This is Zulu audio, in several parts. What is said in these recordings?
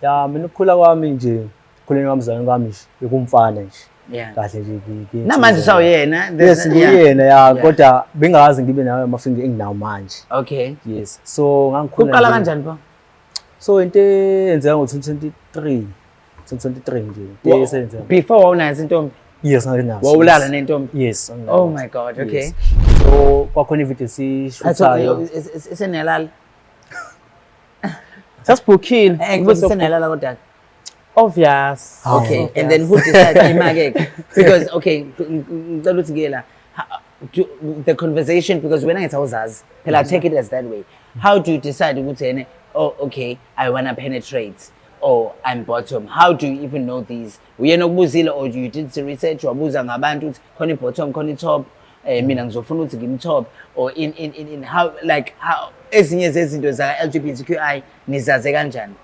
Ya, mina ukukhula kwami nje, khuleni kwami zalwane kwami nje bekumfana nje. Kahle nje Namanje usawuyena? Yes, nguyena, ya, kodwa bengazi ngibe nayo amafingi enginawo manje. Okay. Yes. So ngangikhula. Kuqala kanjani pho? So into eyenzeka ngo-2023, 2023 nje, into esenzeka. Before wawunazo intombi? Yes, nganginazo. Wawulala nentombi? Yes. Oh my God, okay. Yes. So kwakhona ivideo esiyishuthayo. Isenelala. Sasibhukhile. Kuthi isenelala kodwa. Obvious. Okay, and then who decides imakeke? Because okay, ngicela ukuthi ngiye la. The conversation, because wena ngithi awuzazi. Phela I take it as that way. How do you decide ukuthi ene, oh okay, I wanna penetrate or I'm bottom? How do you even know these? Uyena okubuzile or you did the research, wabuza ngabantu ukuthi khona i-bottom, khona i-top, mina ngizofuna ukuthi ngim-top, or in how, like how ezinye zezinto za LGBTQI nizaze kanjani?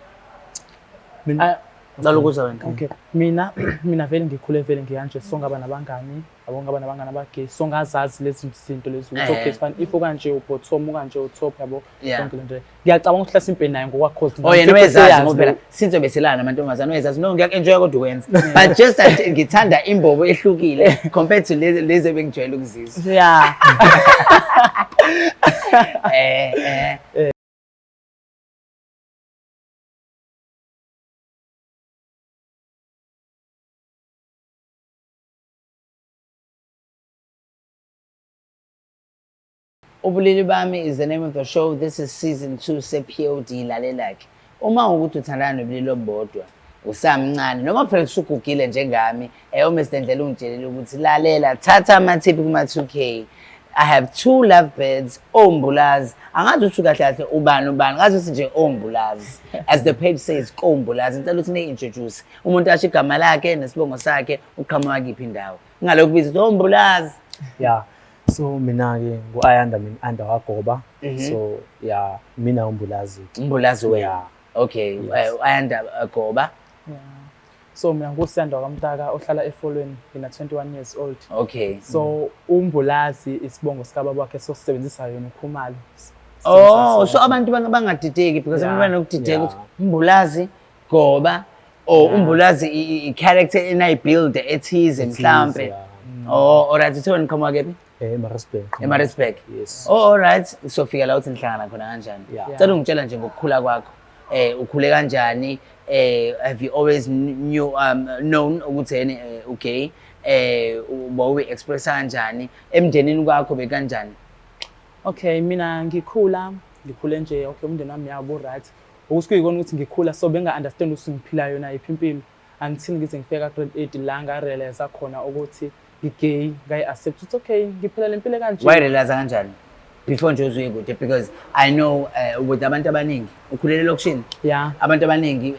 Ngicela ukuzwa wena. Okay, mina vele ngikhule vele ngiyanje, so ngaba nabangani, yabo, ngaba nabangani abagay, so ngazazi lezi zinto lezi ukuthi okay, fine, if ukanje ubottom, ukanje utop, yabo, yonke lento le. Ngiyacabanga ukuthi hlasimpe naye ngokwakhozi. Oh, yena uyezazi ngoba phela since beselana namantombazane uyezazi. No, ngiyak-enjoya kodwa ukwenza. But just that ngithanda imbobo ehlukile compared to lezi ebengijwayele ukuzizwa. Yeah. Ubulili Bami is the name of the show. This is season 2 se-POD. Lalela-ke. Uma ukuthi uthandana nobulili obodwa, usamncane, noma phela usugugile njengami, uMr Ndlela ungitshelile ukuthi lalela, thatha amathiphu kuma-2K. I have 2 lovebirds, ombulazi. Angazi ukuthi kahle kahle ubani ubani, ngazi ukuthi nje ombulazi. As the page says, kombulazi. Ngicela ukuthi ni-introduce. Umuntu asho igama lakhe nesibongo sakhe, uqhamuka kiphi indawo. Ngalokhu kubiza ukuthi ombulazi. Yeah. So mina-ke ngu-Ayanda, mina Anda waGoba. So yeah, mina uMbulazi. Umbulazi wena. Yeah. Okay, Yes. Ayanda Goba. Yeah. So mina nguSiyanda waKaMtaka ohlala eFolweni, ngina 21 years old. Okay. So uMbulazi isibongo sikababa wakhe sosebenzisa yona uKhumalo. Oh, so abantu bangadideki because abantu banokudideka ukuthi Mbulazi Goba or Umbulazi i-character enayi-build ethize mhlambe. Oh, all right, uthe wena uqhamuka kephi? eMaritzburg. eMaritzburg. Yes. Oh, all right. Sofika la uthi nihlangana khona kanjani? Yeah. Cela ungitshela nje ngokukhula kwakho. Ukhule kanjani? Have you always knew, known ukuthi yena okay, wawuyi-express kanjani? Emndenini kwakho bekanjani? Okay, mina ngikhule nje, okay, umndeni wami yabo right. Ukuthi kuyikona ukuthi ngikhula so benga-understand ukuthi ngiphila yona yiphi impilo until ngize ngifika grade 8 la nga-realize khona ukuthi ngi-gay, ngayi-accept ukuthi okay, ngiphila le mpilo kanje. Wayi-realize kanjani? Before nje uzuye kude, because I know with abantu abaningi ukhulele elokishini. Yeah. Abantu abaningi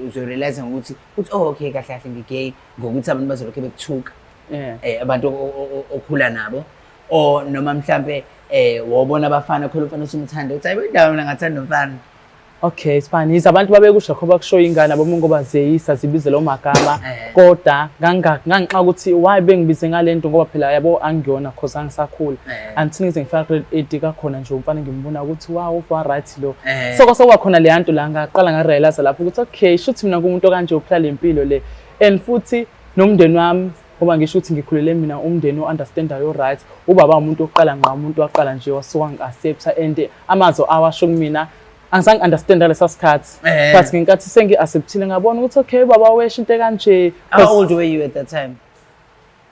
uzorealize ngokuthi uthi oh okay kahle kahle ngi-gay ngokuthi abantu bazolokhu bekuthuka. Yeah. Abantu okhula nabo or noma mhlambe wobona abafana khona umfana usumthanda uthi hayi indawo mina ngathanda umfana. Okay, it's fine. Yize abantu babekusho ngoba kusho ingane abo ngoba zeyisa zibize lo magama kodwa ngangixa ukuthi why bengibize ngalento ngoba phela yabo angiyona cause angisakhula. Until ngize ngifika grade 8 kakhona nje umfana ngimbona ukuthi wow ufa right lo. So kwase kwakhona le nto la ngaqala ngarealize lapho ukuthi okay shuthi mina kumuntu kanje uphila le mpilo le. And futhi nomndeni wami ngoba ngisho ukuthi ngikhulele mina umndeni o-understandayo right, ubaba umuntu oqala ngqa umuntu waqala nje wasuka ngi-accepta and amazwi awasho kumina angizange understand ngalesa sikhathi. But ngenkathi sengi-acceptile ngabona ukuthi okay baba wesho into ekanje. How old were you at that time?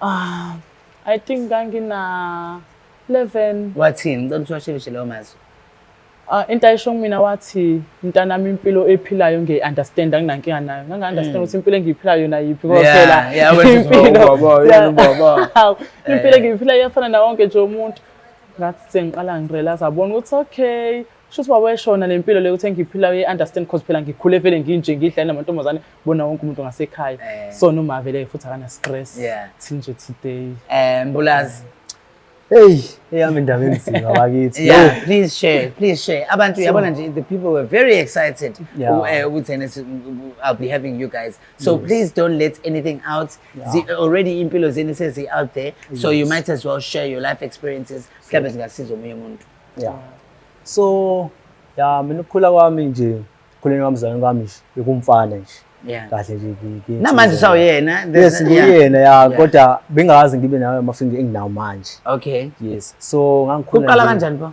I think ngangina 11. Wathini? Ngicela ukuthi washelishe lawo mazwi. Into ayisho kumina wathi mntanami impilo ephilayo ngiyi-understand anginankinga nayo. Nganga-understand ukuthi impilo engiyiphilayo yona yiphi ngoba phela impilo engiyiphilayo iyafana nawo wonke nje umuntu. Ngathi sengiqala ngirealize ngabona ukuthi okay shuthi baba weshona le mpilo le ukuthi engiyiphilayo uyi-understand cause phela ngikhule vele nginje ngidlala namantombazane bona wonke umuntu ngasekhaya. So noma vele futhi akana stress till nje today. Mbulazi. Hey, eyami indaba enzima bakithi. Yeah, please share, please share. Abantu yabona nje the people were very excited ukuthi I'll be having you guys. So please don't let anything out. Already impilo zenu sezi out there. So you might as well share your life experiences. Mhlawumbe zingasiza omunye umuntu. Yeah. So yeah, mina ukukhula kwami nje Ekukhuleni kwami, zalwane kwami nje bekumfana nje. Kahle nje Namanje usawuyena? Yes, nguyena, ya, kodwa bengazi ngibe nayo ama-feeling enginawo manje. Yes, so ngangikhula. Kuqala kanjani pho?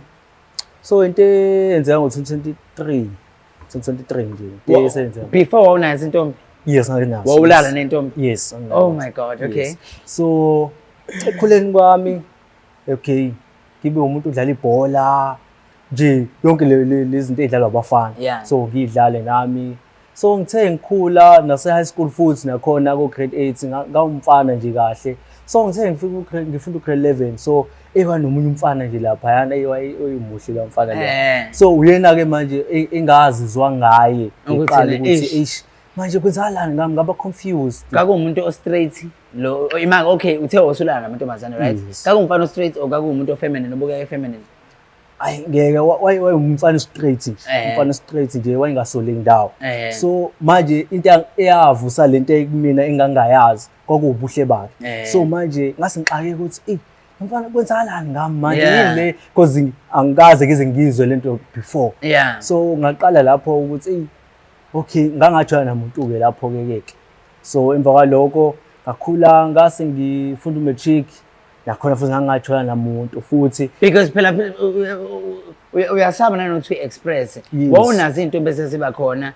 So into eyenzeka ngo-2023, 2023 nje, into esenzeka. Before wawunazo intombi? Yes, nganginazo. Wawulala nentombi? Yes. Oh my God, okay. Yes. So ekukhuleni kwami, okay, ngibe umuntu odlala ibhola nje, yonke lezi zinto ey'dlalwa abafana. So ngiyidlale nami. So ngithe ngikhula nase high school futhi nakhona ko grade 8 ngawumfana nje kahle. So ngithe ngifika ku ngifunda u grade 11, so ewa nomunye umfana nje lapha yana, oyimuhle lo mfana le. So uyena ke manje engazizwa ngaye ngiqala ukuthi eish, manje kwenzakalani ngami, ngaba confused. Kakuwumuntu o straight lo ima, okay, uthe wasulana namantombazane, right? Yes. Kakuwumfana o straight or kakuwumuntu o feminine, obuka feminine? Ayi ngeke, wayewumfana straight nje, umfana straight nje, wayengasoli ndawo. So manje into eyavusa lento kumina engangayazi kwakuwubuhle bakhe. So manje ngase ngixake ukuthi eh mfana, kwenzakalani ngami manje, yini le, because angikaze ngize ngizwe lento before. So ngaqala lapho ukuthi eh okay, ngangajoyina namuntu ke lapho ke ke. So emva kwaloko ngakhula, ngase ngifunda u-matric, nakhona futhi ngangajoyina namuntu futhi. Because phela uyasaba nanokuthi uyi-express. Wawunazo iy'ntombi eseziba khona,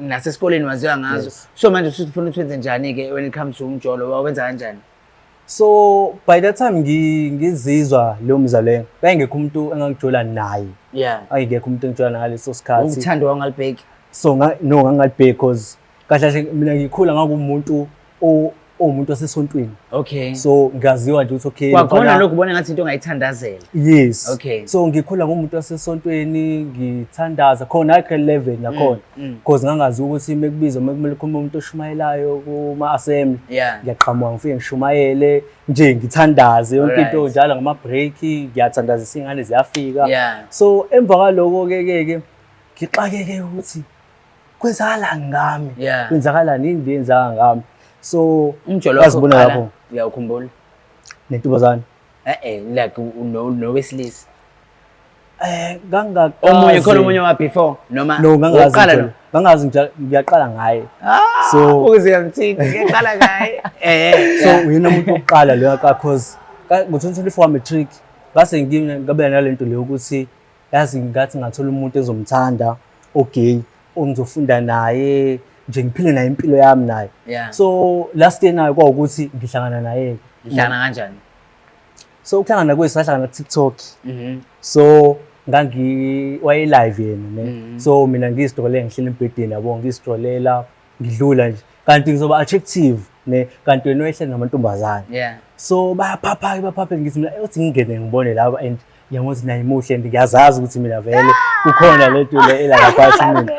nasesikoleni waziwa ngazo. So manje usuthi ufuna ukuthi wenze njani-ke when it comes to umjolo, wawenza kanjani? So by that time ngizizwa leyo mizwa leyo, wayengekho umuntu engangijola naye. Ayengekho umuntu engijola naye ngaleso sikhathi. Uthando wangalibheki? So no, ngangalibheki, because kahle kahle mina ngikhula ngakumuntu owumuntu wasesontweni. So ngaziwa nje ukuthi okay. Kwakhona lokhu ubona ngathi into ongayithandazela. Yes. So ngikhula ngumuntu wasesontweni, ngithandaza khona grade 11 nakhona. Because ngangazi ukuthi mekubizwa mekumele khuluma umuntu oshumayelayo kuma assembly. Ngiyaqhamuka ngifike ngishumayele nje, ngithandaze yonke into njalo ngama break, ngiyathandazisa ingane ziyafika. So emva kwaloko ke ke ke ngixakeke ukuthi kwenzakalani ngami? Kwenzakalani, yini le yenzaka ngami? So umjolo ngazibona lapho. Uyawukhumbula? Nentombazane. Like nowesilisa. Ngangakaze. Omunye khona, omunye wa before noma? No, ngangazi. Uqala lo? Ngangazi, ngiyaqala ngaye. So ukuze uyamthinta, ngiyaqala ngaye. So uyena umuntu wokuqala lo yaka, cause ngo-2024 matric ngase ngabe nalento leyo ukuthi yazi ngathi ngathola umuntu ezomthanda ogay, ongizofunda naye nje, ngiphile naye impilo yami naye. So last year nayo kwawukuthi ngihlangana naye. Nihlangana kanjani? So ukuhlangana kwethu, sahlangana ku-TikTok. So ngangi waye live yena ne. So mina ngizistrolela, ngihleli embhedeni yabo, ngizistrolela, ngidlula nje, kanti ngizoba attractive ne, kanti wena wayehleli namantombazane. So bayaphapha-ke, baphaphe, ngithi mina uthi ngingene ngibone laba, and ngiyabona ukuthi naye muhle, and ngiyazazi ukuthi mina vele kukhona lento le ela ngaphakathi mina.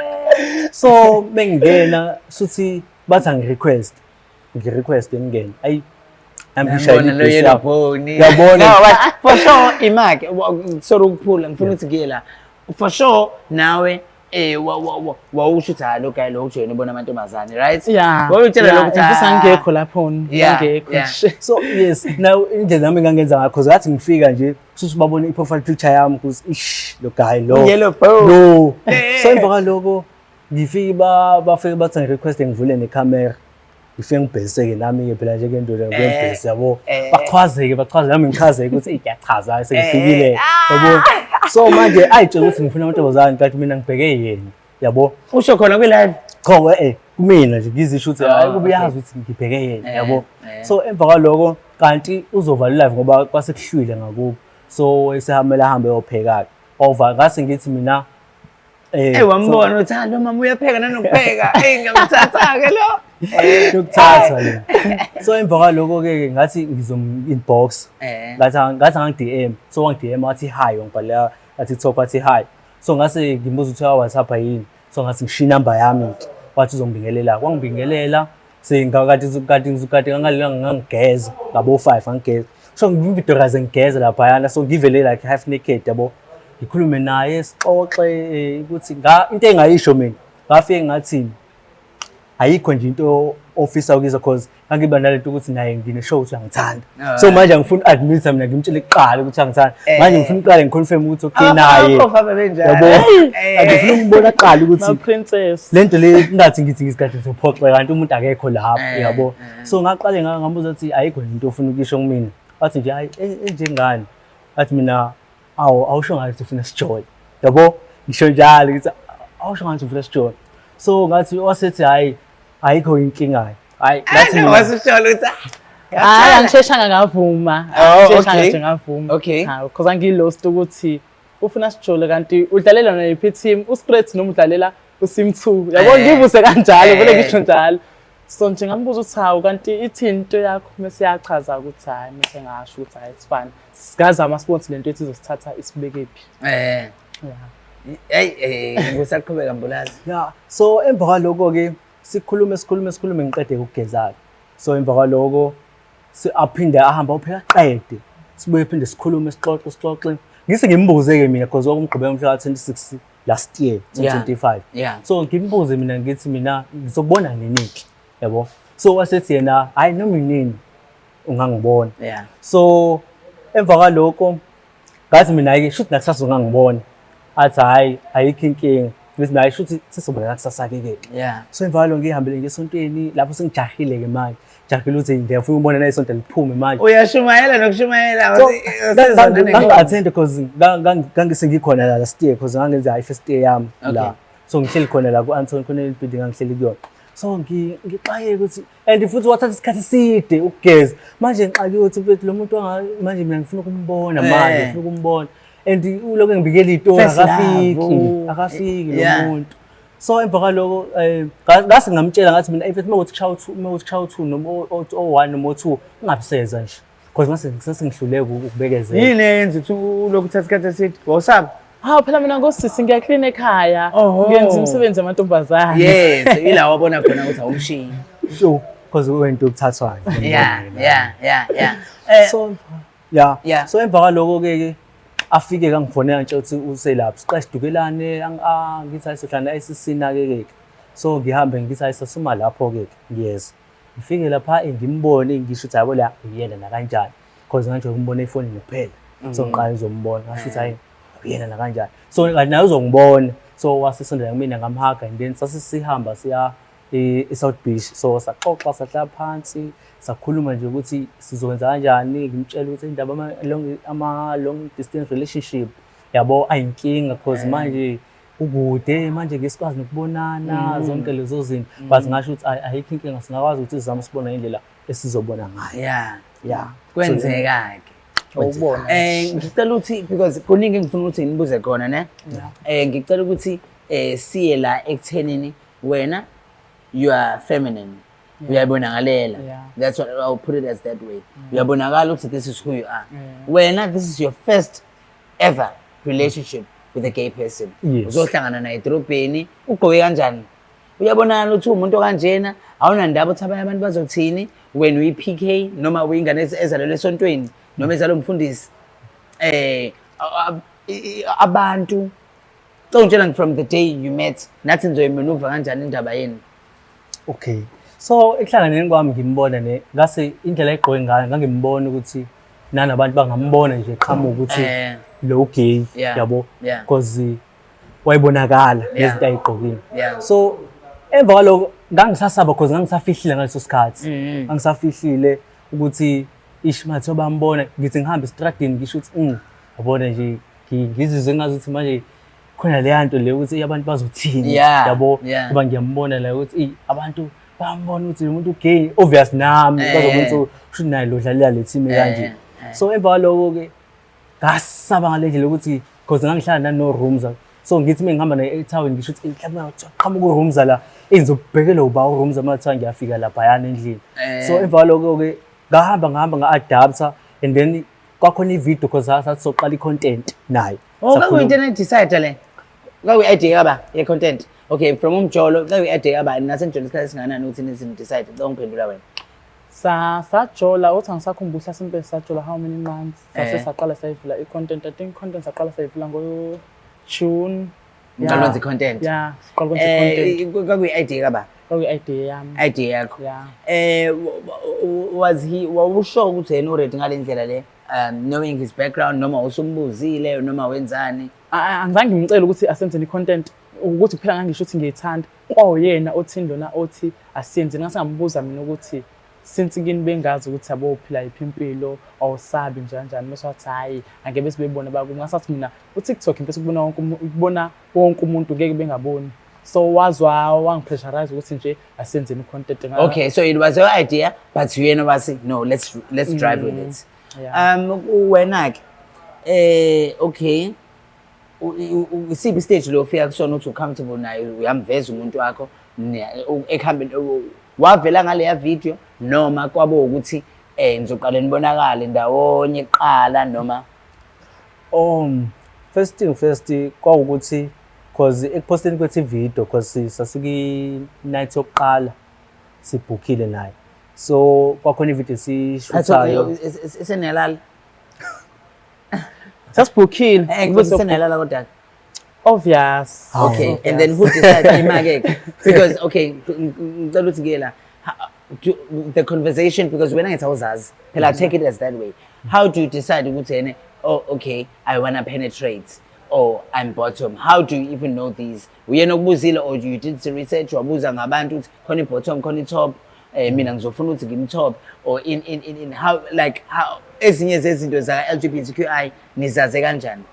So mengingena suthi bathi angi-request, ngi-request ngingene, ayi Ngiyabona lo yellow bone. Yabona. No, but for sure imake, sorry ukuphula, ngifuna ukuthi ngiye la. For sure nawe wawusho ukuthi hayi, lo guy lo ujoyine ubona amantombazane, right? Yeah. Wawutshela lokho ukuthi futhi angekho lapho, Yeah, ngekho nje. So yes, now indlela nami engangenza ngakho, cause ngathi ngifika nje suthi babone i-profile picture yami ukuthi ish, lo guy lo. Yellow bone. No. So emva kwaloko ngifike bafike bathi ngi-request ngivule nekhamera. Ngifike ngibheseke nami-ke phela njengendoda, ngibhese yabo. Bachwazeke, bachaze nami, ngichazeke ukuthi ngiyachaza sengifikile yabo. So manje ayitshela ukuthi ngifuna amantombazane, kanti mina ngibheke yena yabo. Usho khona kwi-live? Cha, kumina nje ngizisho ukuthi hayi, kube uyazi ukuthi ngibheke yena yabo. So emva kwaloko kanti uzovala live ngoba kwase kuhlwile ngakubo. So esehamela ahambe eyopheka-ke. Over ngase ngithi mina Wambona ukuthi lo mama uyapheka nanokupheka. Ngiyamthatha-ke lo. Yokuthatha le. So emva kwaloko ke ngathi ngizom inbox. Ngathi angi DM. So wangi DM wathi hi, wangibhalela athi TikTok wathi hi. So ngase ngimbuza ukuthi uya WhatsApp yini. So ngathi ngishiya inamba yami nje. Wathi uzongibingelela. Wangibingelela. Sengakade kade kade ngangalela ngangigeza ngabo 5 ngangigeza. So ngivideorize ngigeza laphayana, so ngivele like half naked yabo. Ngikhulume naye sixoxe ukuthi into engayisho mina ngafike ngathi ayikho nje into ofisa ukuyizwa, cause ngangiba nalento ukuthi naye ngine-sure ukuthi uyangithanda. So manje angifuni u-admit mina ngimtshele kuqala ukuthi uyangithanda. Manje ngifuna ukuqala ngiconfirm ukuthi okay naye. Abafofa bebenjalo. Yabo. Angifuna ukumbona kuqala ukuthi Ma princess. lento le ngathi ngithi ngisigade ngizophoxeka kanti umuntu akekho lapho, yabo. So ngaqale ngambuza ukuthi ayikho into ofuna ukuyisho kumina. Wathi nje hayi, enjengani. Wathi mina awu, awusho ngathi ufuna sijole. Yabo, ngisho njalo ngithi awusho ngathi ufuna sijole. So ngathi wasethi hayi, ayikho inkinga. Hayi, ngathi mina Wasusholo ukuthi Hayi, angisheshanga ngavuma. Oh, Angisheshanga okay. nje ngavuma. Okay. Hawu, because angilost ukuthi ufuna sijole kanti udlalela nayiphi team, ustraight noma udlalela usim 2. Yabo, ngibuse kanjalo, vele ngisho njalo. So nje ngambuza ukuthi hawu, kanti ithini into yakho, mase yachaza ukuthi hayi, mase ngasho ukuthi hayi, it's fine. Singazama sibone ukuthi lento ethi izosithatha isibeke phi. Yeah. Hey, kusaqhubeka Mbulazi. Yeah, so emva kwaloko ke sikhulume sikhulume sikhulume ngiqede ukugeza. So emva kwaloko aphinde ahambe apheka qede. Sibuye phinde sikhulume sixoxe sixoxe. Ngise ngimbuze ke mina because kwakumgqibelo mhla ka 26 last year 2025. So ngimbuze mina ngithi mina ngizokubona nini ke, yabo. So wasethi yena hayi, noma inini ungangibona. So emva kwaloko ngathi mina ke shuthi nakusasa ungangibona. Athi hayi, ayikho inkinga. Ngithi naye shuthi sisobona kusasa ke ke. So emva kwaloko ngihambele ngesontweni lapho sengijahile ke manje. Jahile ukuthi ngiyafuna ukubona na isonto liphume manje. Uyashumayela nokushumayela. So ngangi-attend because ngangisengikhona la last year because ngangenza i-first year yami la. So ngihleli khona la ku-Anton, khona building ngangihleli kuyona. So ngixakeke ukuthi and futhi wathatha isikhathi eside ukugeza. Manje ngixakeke ukuthi mfethu lo muntu manje mina ngifuna ukumbona manje, ngifuna ukumbona. And ulokhu engibikela itori, First love. akafiki, akafiki lo muntu. So emva kwaloko ngase ngamtshela ngathi mina mfethu mawuthi kushaya u2, mawuthi kushaya u2 noma o1 noma o2 ungabiseza nje. Because ngase ngihluleka ukubekezela. Yini eyenza ukuthi ulokhu uthatha isikhathi eside? Wawusaba? Hawu, phela mina ngosisi ngiyaklina ekhaya. Oho. Ngenza imisebenzi yamantombazane. Yes, ila wabona khona ukuthi awumshiyi. Sure, because wento ukuthathwayo. Yeah. So yeah. So emva kwaloko ke afike kangifonela nje ukuthi uselapha. Siqale sidukelane, ngithi hayi sohlala esisina ke ke. So ngihambe ngithi hayi sasuma lapho ke ngiyeza. Ngifike lapha ngimbone ngisho ukuthi yabo la uyena na kanjani. Because nganje ukumbona efonini kuphela. So ngiqala ngizombona ngasho ukuthi hayi uyena na kanjani. So kanti naye uzongibona. So wasesondela kumina ngamhaga and then sasisihamba siya e-South Beach. So saxoxa sahlala phansi sakhuluma nje ukuthi sizokwenza kanjani, ngimtshela ukuthi indaba ama long distance relationship yabo ayinkinga because manje ukude manje ngeke sikwazi nokubonana zonke lezo zinto, but ngasho ukuthi ayikho inkinga, singakwazi ukuthi sizame sibone indlela esizobona ngayo. Kwenzeka ke. Ukubona. Ngicela ukuthi because kuningi engifuna ukuthi ngibuze khona ne. Ngicela ukuthi siye la ekuthenini wena you are feminine. Uyabonakalela. That's what I'll put it as that way. Uyabonakala ukuthi this is who you are. Wena this is your first ever relationship with a gay person. Uzohlangana naye edrobheni, ugqoke kanjani? Uyabonakala ukuthi umuntu kanjena, awunandaba ukuthi abanye abantu bazothini, wena uyi PK noma uyingane ezalelwe esontweni noma ezalwe umfundisi. Abantu cela ungitshela from the day you met, nathi nizoyimenuva kanjani indaba yenu? Okay. So ekuhlanganeni kwami ngimbona ne ngase indlela egqoke ngayo ngangimbona ukuthi nanabantu bangambona nje qhamuka ukuthi lo gay, yabo, because wayebonakala ngezinto ayigqokile. So emva kwaloko ngangisasaba because ngangisafihlile ngaleso sikhathi. Ngangisafihlile ukuthi ish mathiwa bambona ngithi ngihamba estradini ngisho ukuthi yabona nje ngizizwe ngazi ukuthi manje khona leya nto le ukuthi abantu bazothini, yabo, ngoba ngiyambona la ukuthi abantu bayambona ukuthi lo muntu gay, obvious nami bazobona ukuthi usho naye lo dlalela le team kanje. So emva kwaloko ke ngasaba ngale ndlela ukuthi because ngangihlala nano Roomza, so ngithi uma ngihamba naye ethawini ngisho ukuthi mhlawumbe qhamuka uRoomza la engizobhekela uba uRoomza uma kuthiwa ngiyafika laphayana endlini. So emva kwaloko ke ngahamba ngahamba nga-adapta and then kwakhona i-video because sathi soqala i-content naye. Oh, kwakuyi-into enidecide le? Kwakuyi-idea kaba ye-content? Okay, from umjolo, kwakuyi-idea kaba nasenijolo isikhathi esingakanani ukuthi nizi-decide? Ngicela ungiphendula wena. Sajola, uthi angisakhumbuli mhlasimpe sajola how many months? Sase saqala sayivula i-content. I think content saqala sayivula ngo-June. Ngiqala ukwenza i-content. Yeah, siqala ukwenza i-content. Kwakuyi-idea kaba? Kwakuyi-idea yami. Idea yakho. Yeah. Was he, wawusho ukuthi yena uready ngale ndlela le, knowing his background, noma usumbuzile noma wenzani? Angizange ngimcele ukuthi asenzeni i-content, ukuthi kuphela ngangisho ukuthi ngiyithanda. Kwawuyena othini lona othi asiyenze, ngase ngambuza mina ukuthi since kini bengazi ukuthi yabo uphila yiphi impilo, awusabi nje kanjani, bese wathi hhayi angeke bese bebone bakubo. Ngasathi mina u-TikTok into esikubona wonke ukubona wonke umuntu ngeke bengaboni. So wazwa wangipressurize ukuthi nje asenzeni i-content. Okay, so it was your idea, but yena wathi no, let's drive with it. Yeah. Wena ke, okay, isiphi stage lo ufika kusona ukuthi ucomfortable naye, uyamveza umuntu wakho ekuhambeni, wavela ngaleya video noma kwabo ukuthi nizoqale nibonakale ndawonye kuqala noma? First thing first, kwawukuthi cause ekuposteni kwethu video, cause sasiki night yokuqala sibhukhile naye, so kwakhona ivideo esiyishuthayo. Esenelala. Sasibhukhile. Because isenelala kodwa. Obvious. Okay, and then who decides imake? Because okay, ngicela ukuthi ngiye la. The conversation, because when ngithi awuzazi, phela I take it as that way. How do you decide ukuthi yena, oh okay, I want to penetrate or I'm bottom? How do you even know these? Uyena okubuzile or you did the research, wabuza ngabantu ukuthi khona i-bottom, khona i-top, mina ngizofuna ukuthi ngim-top, or in, in, in, in how, like, how, ezinye zezinto zaka LGBTQI nizaze kanjani?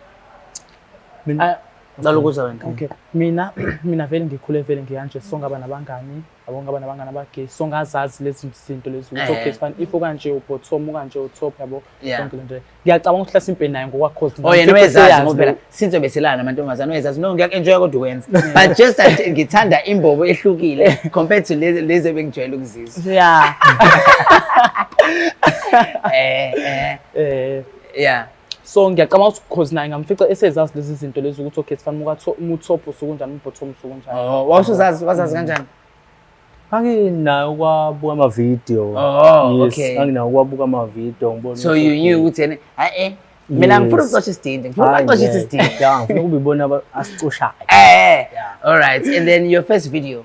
Ngicela ukuzwa wena. Okay, mina vele ngikhule vele ngiyanje, so ngaba nabangani, yabo, ngaba nabangani abagay, so ngazazi lezi zinto lezi ukuthi okay, it's fine if ukanje ubottom, ukanje utop, yabo, yonke le nto. Ngiyacabanga ukuthi mhlasimpe naye ngokwakho. Oh, yena uyezazi ngoba phela since beselana namantombazane uyezazi. No, ngiyaku-enjoya kodwa ukwenza. But just that ngithanda imbobo ehlukile compared to lezi ebengijwayele ukuzizwa. So ngiyacabanga ukuthi cause naye ngamfica esezazi lezi zinto lezi ukuthi okay, sifana uma utop usukunjani, uma ubottom usukunjani. Oh, wawusuzazi, wazazi kanjani? Nganginayo ukwabuka ama-video. Oh, Yes, okay. nganginayo ukwabuka ama-video, ngibona So ukuthi you knew ukuthi yena, hayi, mina ngifuna Yes. ukucosha isidindi, ngifuna Hayi, ukucosha ngeke. isidindi. Yeah, ngifuna ukuba ibona asicoshayo. All right. And then your first video,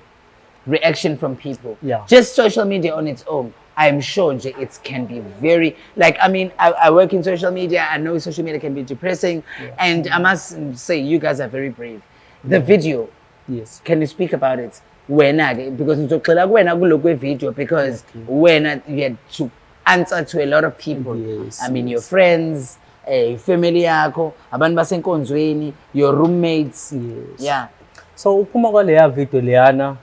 reaction from people. Yeah. Just social media on its own. I'm sure nje it can be very, like, I mean, I work in social media. I know social media can be depressing. Yeah. And I must say, you guys are very brave. The video. Yes. Can you speak about it? Wena ke, because ngizogxila kuwena kulokwe video, because wena you had to answer to a lot of people. Yes, I mean, your yes. friends, family yakho, abantu basenkonzweni, your roommates. Yes. Yeah. So uphuma kwaleya video leyana,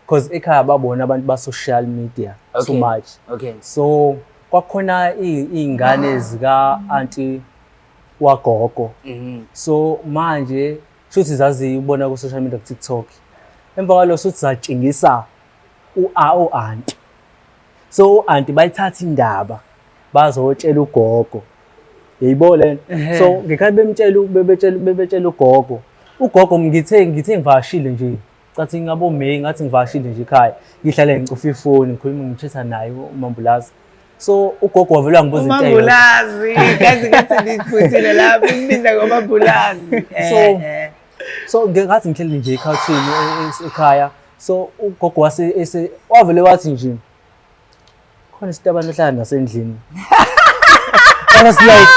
because ekhaya babona abantu ba social media too Okay. much. Okay. So kwakhona iy'ngane zika auntie wagogo. So manje shuthi zazibona ku social media, ku TikTok. Emva kwalokho shuthi zatshengisa u-auntie. So u-auntie bayithatha indaba bazotshela ugogo. Yayibona le nto? So ngekhathi bemtshela, bebetshela, bebetshela ugogo. Ugogo ngithe ngivakashile nje. Cathi ngabo May, ngathi ngivakashile nje ekhaya. Ngihlale ngicofa ifoni, ngikhuluma ngithetha naye uMambulazi. So ugogo wavele wangibuza into eyodwa. Umambulazi, ngathi ngathi ngikhuthile lapho, ngimbiza ngomambulazi. So ngathi ngihleli nje ekhawuthini ekhaya. So ugogo wase ese wavele wathi nje khona isitabane ohlala nasendlini. I was like,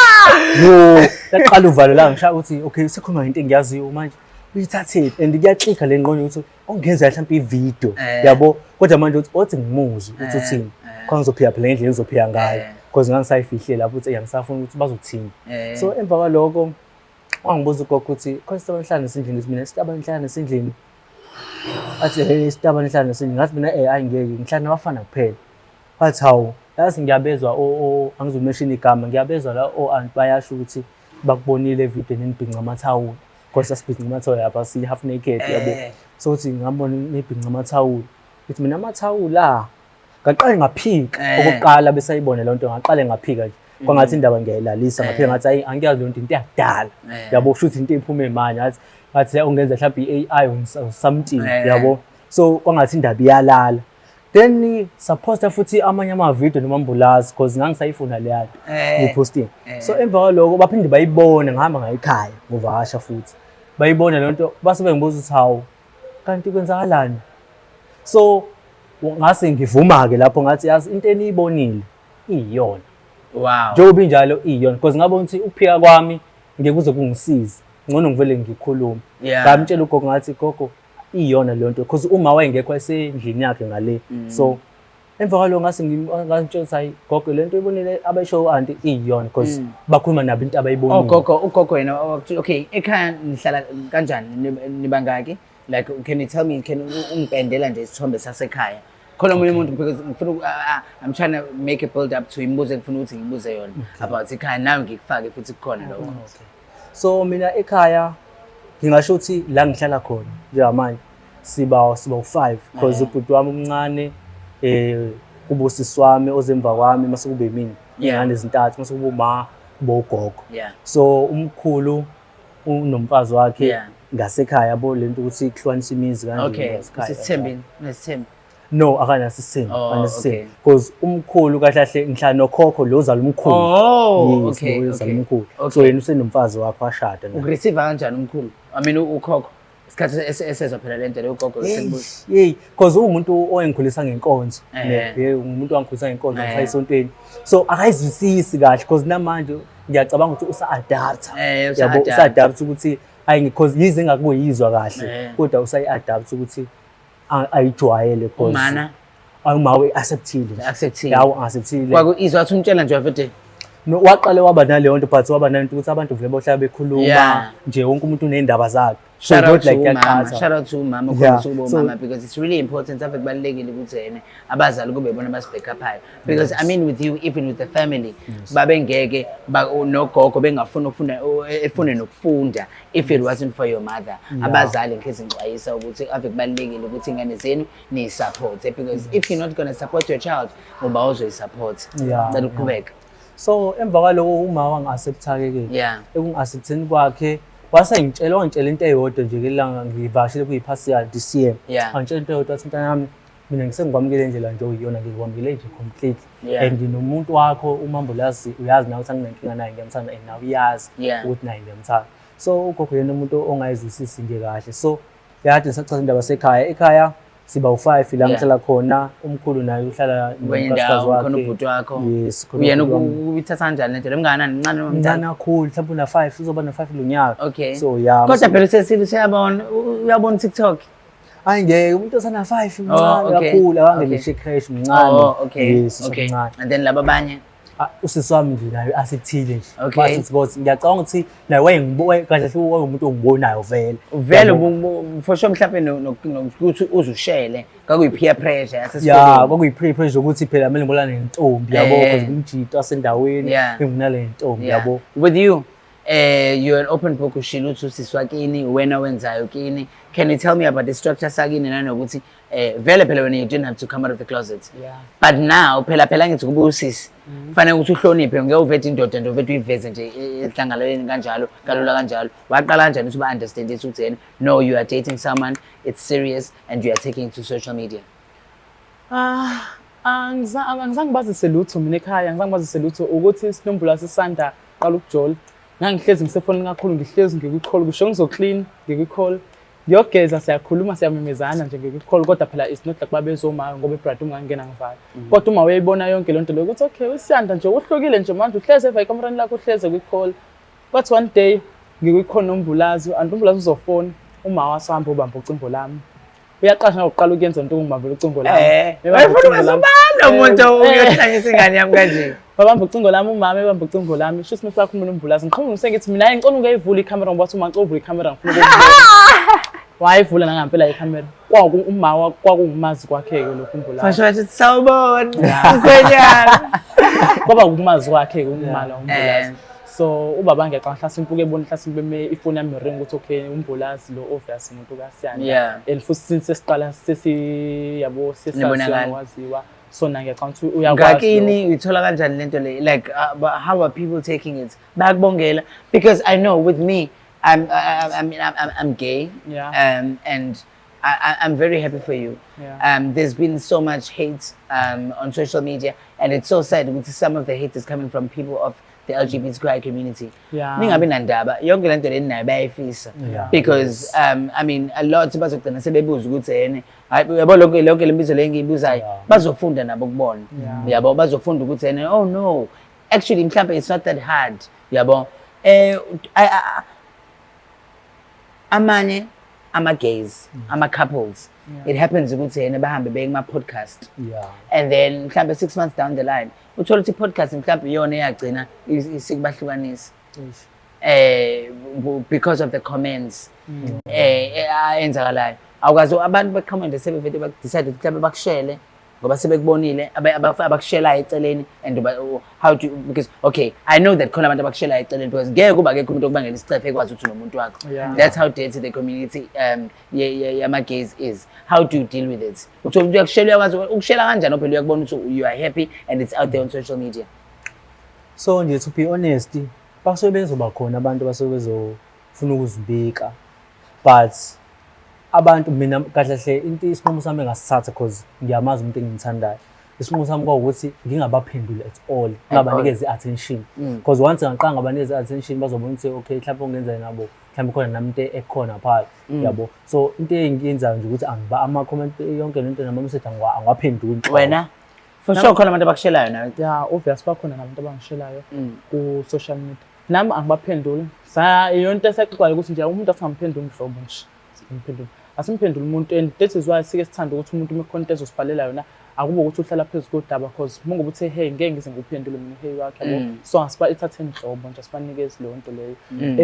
yo, laqala uvalo la ngishaya ukuthi okay, sekhuluma ngento engiyaziyo manje. Uyithathephi? And kuyaklikha le ngqondo ukuthi ongenza mhlawumbe i-video, yabo. Kodwa manje uthi othi ngimuzwe ukuthi uthini. Khona ngizophika phela ngendlela engizophika ngayo. Because ngangisayifihle lapho ukuthi angisafuni ukuthi bazothini. So emva kwaloko wangibuza ugogo ukuthi khona isitabane ohlala nasendlini, ngithi mina isitabane ohlala nasendlini. Athi hey, isitabane ohlala nasendlini. Ngathi mina ayi ngeke, ngihlala nabafana kuphela. Wathi hawu, yazi ngiyabezwa angizomention igama, ngiyabezwa la o-aunt bayasho ukuthi bakubonile evidweni nibhinca amathawula. Because sasibhinca amathawula lapha si half naked, yabo. So uthi ngabona nibhinca amathawula. Ngithi mina amathawula ngaqale ngaphika. Okokuqala besayibona le nto, ngaqale ngaphika nje. Kwangathi indaba ngiyayilalisa, ngaphika ngathi ayi angiyazi le nto, into yakudala. Yabo, kusho ukuthi into iphume manje, ngathi ungenza mhlawumbe i-A I or something, yabo. So kwangathi indaba iyalala. Then saposta futhi amanye ama-video noMambulazi, because ngangisayifuna leya nto, ngiyiphostile. So emva kwaloko baphinde bayibone, ngihamba ngaye ekhaya ngovakasha futhi. Bayibone le nto, base bengibuza ukuthi hawu, kanti kwenzakalani? So ngase ngivuma-ke lapho, ngathi yazi into eniyibonile iyona. Njengoba injalo iyona, because ngabona ukuthi ukuphika kwami ngeke kuze kungisize, ngcono ngivele ngikhulume. Ngamtshela ugogo ngathi, gogo, iyona leyo nto, because uma wayengekho esendlini yakhe ngale. So emva kwaloko ngase ngamtshela ukuthi, hayi gogo, le nto oyibonile abayisho u-anti iyona, because bakhuluma nabo into abayibonile. Oh gogo, ugogo yena okay, ekhaya nihlala kanjani? Nibangaki? Like, can you tell me, can ungipendela nje isithombe sasekhaya? Khona omunye umuntu, because ngifuna I'm trying to make a build up to imibuzo engifuna ukuthi ngibuze yona about ekhaya, nawe ngikufake futhi kukhona lokho. Okay. So mina ekhaya ngingasho ukuthi la ngihlala khona njengamanje siba u-5, because ubhuti wami omncane, kuba usisi wami ozemva kwami, mase kube yimina. Ingane ezintathu, mase kuba uma, kuba ugogo. So umkhulu unomfazi wakhe ngasekhaya, yabo, lento ukuthi kuhlukanisa imizi kanje ngasekhaya. Usisithembile, unesithembu? No, akanaso isithembu, Oh, akanaso isithembu. Okay. Because umkhulu kahle kahle ngihlala nokhokho lo ozala umkhulu. Oh, Yes, okay, lo ozala umkhulu. So yena usenomfazi wakhe, washada naye. Ukureceive kanjani umkhulu? I mean, ukhokho. Isikhathi esezwa phela lento leyo, ugogo sekubuza. Hey, because uwumuntu owengikhulisa ngenkonzo. Ne, umuntu owangikhulisa ngenkonzo, ngishaya esontweni. So akayizwisisi kahle, because namanje ngiyacabanga ukuthi usa-adapta. Yabo, usa-adapta. usa-adapta ukuthi ayi, because yize engakuyizwa kahle, kodwa usayi-adapt ukuthi ayijwayele, because Umana uma we-acceptile nje. Acceptile. Yawo, acceptile. Kwaku izwa wathi umtshela nje wavede. No, waqale waba naleyo nto, but waba nalento ukuthi abantu vele bohlala bekhuluma Yeah. nje, wonke umuntu uney'ndaba zakhe. So Shout not out to like umama. kuyaqhatha. Shout out to umama, ukhombisa ukuba umama, because it's really important, ave kubalulekile ukuthi yena abazali kube bona abasibackupayo. Because I mean, with you, even with the family, babengeke nogogo bengafuni ukufunda, efune nokufunda if it wasn't for your mother. Abazali ngihlezi ngixwayisa ukuthi ave kubalulekile ukuthi ingane zenu niyisupport, because if you're not going to support your child, uba uzoyisupport. Cela uqhubeke. So emva kwaloko uma wangi-accepta-ke ke. Ekungi-accepteni kwakhe wasengitshela, wangitshela into eyodwa nje ngelanga ngivakashele kuyiphasika this year. Wangitshela into eyodwa, wathi, mntanami, mina ngisengikwamukele indlela nje oyiyona, ngikwamukele nje completely. And nomuntu wakho umambulazi uyazi nawe ukuthi anginankinga naye, ngiyamthanda, and nawe uyazi ukuthi naye ngiyamthanda. So ugogo yena umuntu ongayizwisisi nje kahle. So yade ngisachaza indaba sekhaya. Ekhaya siba u-5 la ngihlala khona, umkhulu naye uhlala Kwenye nonkosikazi indawo khona wakhe. ubhuti wakho. Yes, khona Uyena ubhuti wami. uyithatha kanjani lento? Mnganani, mncane noma mdala? Mncane kakhulu, mhlawumbe una-5, uzoba na-5 kulo nyaka. Okay. So yeah. Kodwa phela usesile, useyabona, uyabona TikTok. Hayi ngeke, umuntu osana-5 mncane kakhulu, akangene ngisho e-creche, mncane. Oh, okay. Yes, usemncane. And then laba abanye? Ah, usisi wami nje naye asekuthile nje. Okay. Wathi because ngiyacabanga ukuthi naye kahle kahle wayewumuntu ongibonayo vele. Vele Yabo. For sure mhlawumbe nokuthi uzushele kwakuyi peer pressure Ya, yasesikoleni. kwakuyi-peer pressure ukuthi phela kumele ngibonane nentombi, yabo, because ngumjito wasendaweni, enginale nentombi, yabo. With you, you're an open book, ushilo ukuthi usisi wakini, wena wenzayo kini. Can you tell me about the structure sakini, nanokuthi vele phela wena you didn't have to come out of the closet. But now phela phela ngithi kuba usisi. Kufanele ukuthi uhloniphe, ngeke uvete indoda nje uvete uyiveze nje ehlangalaleni kanjalo, kalula kanjalo. Waqala kanjani ukuthi ba understand ukuthi yena, no, you are dating someone, it's serious and you are taking it to social media? Ah, angizange ngibazise lutho mina ekhaya, angizange ngibazise lutho ukuthi sinombolo sisanda qala ukujola. Ngangihlezi ngisefonini kakhulu, ngihlezi ngikwi-call, kusho ngizoclean ngikwi-call. Ngiyogeza, siyakhuluma, siyamemezana nje ngikwi-call, kodwa phela it's not like babezoma ngoba ebrad ungangena ngivala. Kodwa uma uyayibona yonke lento leyo ukuthi okay, usiyanda nje uhlukile nje manje, uhlezi eva ekamereni lakho, uhlezi kwi-call. But one day ngikwi-call nombulazi, and umbulazi uzofona, uma wasihamba ubamba ucingo lami. Uyaqasha ngokuqala ukuyenza into, ukungibambela ucingo lami. Ebamba Wayefuna ucingo lami. ubani umuntu uyohlanyisa ingane yami kanje? Babamba ucingo lami, umama ebamba ucingo lami, shuthi mase bakhuluma nombulazi, ngiqhamuka ngisengithi mina, hayi, ngicela ungayivula ikhamera, ngoba wathi uma ngicela uvula ikhamera ngifuna ukukubona. Wayivula nangampela ikhamera. Kwaku uma kwakungumazi kwakhe-ke lokhu umbulazi. Fasho wathi sawubona mkhwenyana. Kwaba ukumazi kwakhe-ke umala umbulazi. So ubaba ngiyacabanga mhlasimpe uke ebona mhlasimpe beme ifoni yami ring ukuthi okay, umbulazi lo obvious umuntu kaSiyanda. And futhi since sesiqala sesi yabo sesaziwa Nibonakala. waziwa, so na ngiyacabanga ukuthi uyakwazi. Ngakini uyithola kanjani lento le? Like, but how are people taking it? Bayakubongela? Because I know with me, I mean, I'm gay. And I'm very happy for you. There's been so much hate on social media, and it's so sad because some of the hate is coming from people of the LGBTQI community. Yeah. Ningabi nandaba, yonke lento le ninayo bayayifisa. Because I mean a lot bazogcina sebebuza ukuthi yena hayi uyabo lonke lembizo le engiyibuzayo bazofunda nabo kubona. Uyabo bazofunda ukuthi yena oh no, actually mhlambe it's not that hard. Uyabo amanye ama gays, ama couples, it happens ukuthi yena bahambe beye kuma podcast. And then mhlambe 6 months down the line uthola ukuthi podcast mhlambe iyona eyagcina isikubahlukanisa. Because of the comments enzakalayo. Awukwazi abantu baqhamuka sebevele bakudecide ukuthi mhlambe bakushele ngoba sebekubonile abakushelayo eceleni and how do you, because okay I know that khona abantu abakushelayo eceleni because ngeke kuba akekho umuntu okubangela isicefe ekwazi ukuthi unomuntu wakho. That's how dirty the community yama gays is. How do you deal with it? Uthola umuntu uyakushela uyakwazi ukushela kanjani phela uyakubona ukuthi you are happy and it's out there on social media. So nje to be honest basuke bezoba khona abantu basuke bezofuna ukuzibika but abantu mina kahle hle into isinqumo sami engasithatha because ngiyamazi umuntu engimthandayo. Isinqumo sami kwawukuthi ngingabaphenduli at all, ngingabanikeza i-attention. Because once ngaqala ngabanikeza i-attention bazobona ukuthi okay mhlawumbe ungenza nabo, mhlawumbe khona nami into ekhona phakathi, yabo. So into engiyenzayo nje ukuthi angiba ama-comment yonke lento nama-message angiwaphenduli. Wena for sure khona abantu abakushelayo nawe. Yeah, obvious bakhona nabantu abangishelayo ku social media. Nami angibaphenduli. Sa iyonto esexoxayo ukuthi nje umuntu asingamphenduli nhlobo nje. Simphendule. Asimphendule umuntu and that is why sike sithanda ukuthi umuntu uma kukhona into ezosibhalela yona akube ukuthi uhlala phezu kodaba because uma ngoba uthe hey ngeke ngize ngikuphendule mina hey wakhe yabo. So asiba ithathe nhlobo nje asibanikeze leyo nto leyo.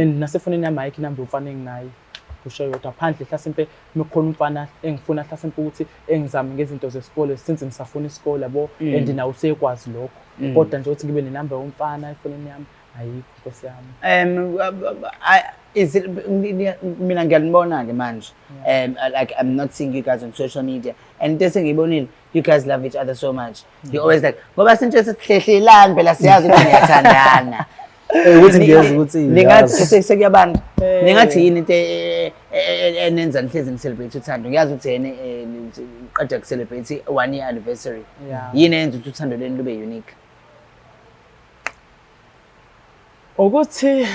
And nasefonini yami ayikho inamba yomfana enginayo. Kusho yodwa phandle hlasimpe mekukhona umfana engifuna hlasimpe ukuthi engizame ngezinto zesikole since ngisafuna isikole yabo and nawe usekwazi lokho. Kodwa nje ukuthi ngibe nenamba yomfana efonini yami ayikho nkosi yami. Is it mina ngiyanibona ke manje like I'm not seeing you guys on social media and into esengiyibonile you guys love each other so much. You always like ngoba sinje sihlehlelani phela siyazi ukuthi niyathandana. Ukuthi ngiyeza ukuthi ningathi sekuyabantu ningathi yini into enenza nihlezi ni-celebrate uthando. Ngiyazi ukuthi yena uqeda ku-celebrate 1 year anniversary. Yini eyenza ukuthi uthando lwenu lube unique? Ukuthi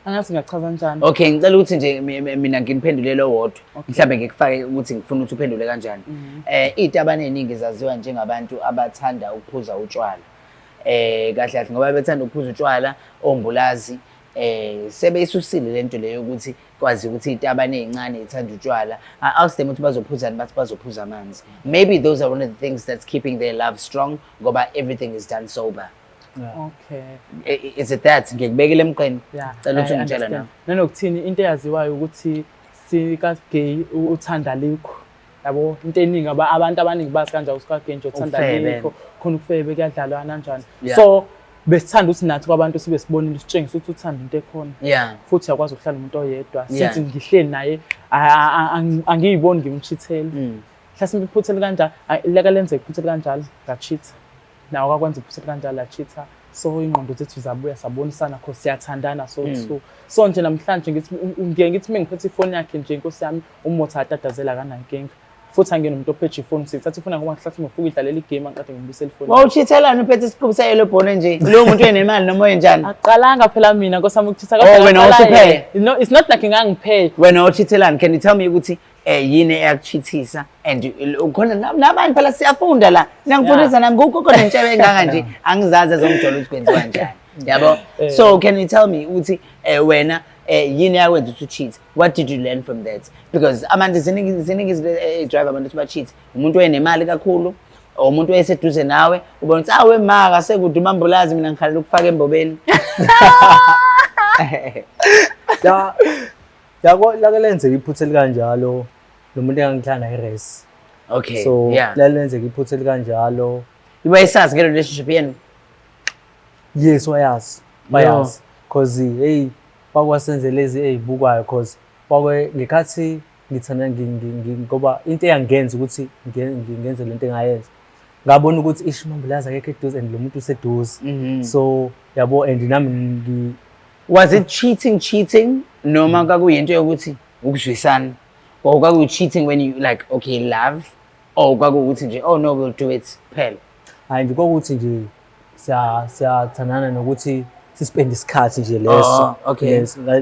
angazi ngingachaza kanjani. Okay, ngicela ukuthi nje mina nginiphendulele owodwa. Mhlambe ngikufake ukuthi ngifuna ukuthi uphendule kanjani. Izitabane eziningi zaziwa njengabantu abathanda ukuphuza utshwala. Kahle kahle ngoba bethanda ukuphuza utshwala ombulazi sebeyisusile lento leyo ukuthi kwazi ukuthi izitabane ezincane zithanda utshwala. I asked them ukuthi bazophuzani bathi bazophuza amanzi. Maybe those are one of the things that's keeping their love strong ngoba everything is done sober. Okay. Is it that ngikubekile emqeni? Cela ukuthi ungitshele na. Nanokuthini into eyaziwayo ukuthi sika gay uthanda likho. Yabo into eningi abantu abaningi bazi kanjalo ukuthi ka gay nje uthanda likho khona ukufebe kuyadlalwa kanjani. So besithanda ukuthi nathi kwabantu sibe sibonile sitshengisa ukuthi uthanda into ekhona. Futhi uyakwazi ukuhlala umuntu oyedwa. Sithi ngihleli naye angiyiboni ngimchithele. Mhlasimbe iphutha kanjalo leka lenze iphutha kanjalo ngachitha. Nawo akakwenza iphutha kanjalo lachitha. So ingqondo zethu zabuya sabonisana cause siyathandana so so nje namhlanje ngithi ngiye ngithi mengiphethe ifoni yakhe nje inkosi yami umotha atatazela kanankinga. Futhi angena umuntu ophethe ifoni sithatha ifoni ngoba ngihlathi ngifuka idlalela igame angiqede ngibuyisele ifoni. Wawuchithelana uphethe isiqubu sayelo bhone nje lo muntu enemali noma oyenjani? Aqalanga phela mina nkosi yami ukuchitha kodwa. Wena usuphe. No, it's not like ngangiphe. Wena uchithelana, can you tell me ukuthi yini eyakuchithisa and ukhona nabanye phela siyafunda la nangifundisa nami kukho khona intshebe engaka nje angizazi ezomjola ukuthi kwenziwa kanjani yabo. So can you tell me ukuthi wena yini yakwenza ukuthi cheat? What did you learn from that? Because abantu ziningi izinto drive abantu ukuthi ba cheat. Umuntu oyenemali kakhulu or umuntu oyeseduze nawe ubona ukuthi awe maka sekude umambulazi mina ngikhalela ukufaka embobeni. Ya yabo lake lenzeka iphutha elikanjalo nomuntu engangihlala naye res. Okay. So lalenzeka iphutha elikanjalo. Wayesazi ngale relationship yenu? Yes, wayazi. Bayazi. Cause hey bakwasenze lezi ezibukwayo cause kwakwe ngekhathi ngithanda ngoba into eyangenza ukuthi ngenze lento engayenza. Ngabona ukuthi ish mambulazi akekho eduze and lo muntu useduze. So yabo and nami was it cheating noma kwakuyinto yokuthi ukuzwisana or kwakuyi cheating when you like okay love or kwakuwukuthi nje oh no we'll do it phela? Hayi nje kwakuthi nje Siyathandana nokuthi sispend isikhathi nje leso. Oh, okay.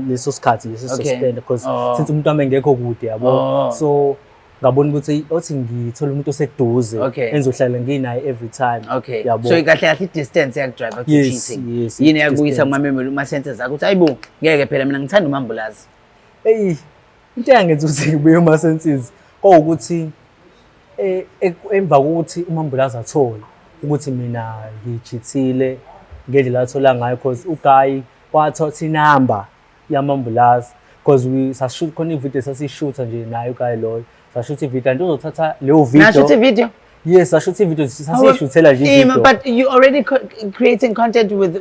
Leso sikhathi leso sispend because since umuntu wami engekho kude, yabo. So ngabona ukuthi othi ngithola umuntu oseduze engizohlala nginaye every time. Yabo. So kahle kahle i-distance yakudrive to cheating. Yes, Yini yakubuyisa distance. kuma-memory, kuma-senses akho ukuthi hayibo, ngeke phela mina ngithanda umambulazi? Eyi, into eyangenza ukuthi ngibuye kuma-senses kwawukuthi emva kokuthi umambulazi athole ukuthi mina ngichithile ngendlela athola ngayo, cause uGuy wathatha inamba yamambulazi, cause we sashoot khona ividiyo, sasishutha nje naye uGuy loyo, sashutha ividiyo kanti uzothatha leyo video. Nashutha ividiyo? Yes, sashutha ividiyo, sasiyishuthela nje Ima, ividiyo. but you already creating content with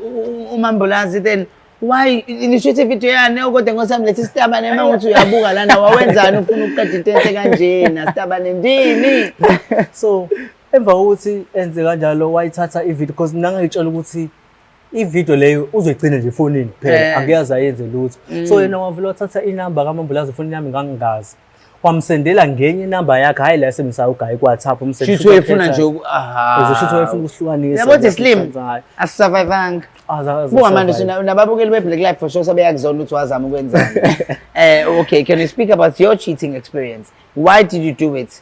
umambulazi, then why nishutha ividiyo yani? Kodwa ngosami lethi sitabane, uma uthi uyabuka lana, wawenzani ufuna ukuqeda into enhle kanjena, sitabane ndini? So emva kokuthi enze kanjalo, wayithatha ividiyo, because mina ngangitshela ukuthi ividiyo leyo uzoyigcina nje efonini kuphela, angiyazi ayenze lutho. So yena wavele wathatha inamba kamambulazi efonini yami, ngangingazi, wamsendela ngenye inamba yakhe, hhayi la esebenzisayo uGuy ku-WhatsApp. Shuthi wayefuna nje aha. Shuthi wayefuna ukuhlukanisa. Yabo ukuthi slim asisurvivanga. Buka manje nababukeli be-Black Life for sure sebeyakuzona ukuthi wazama ukwenzani. Okay, can you speak about your cheating experience? Why did you do it?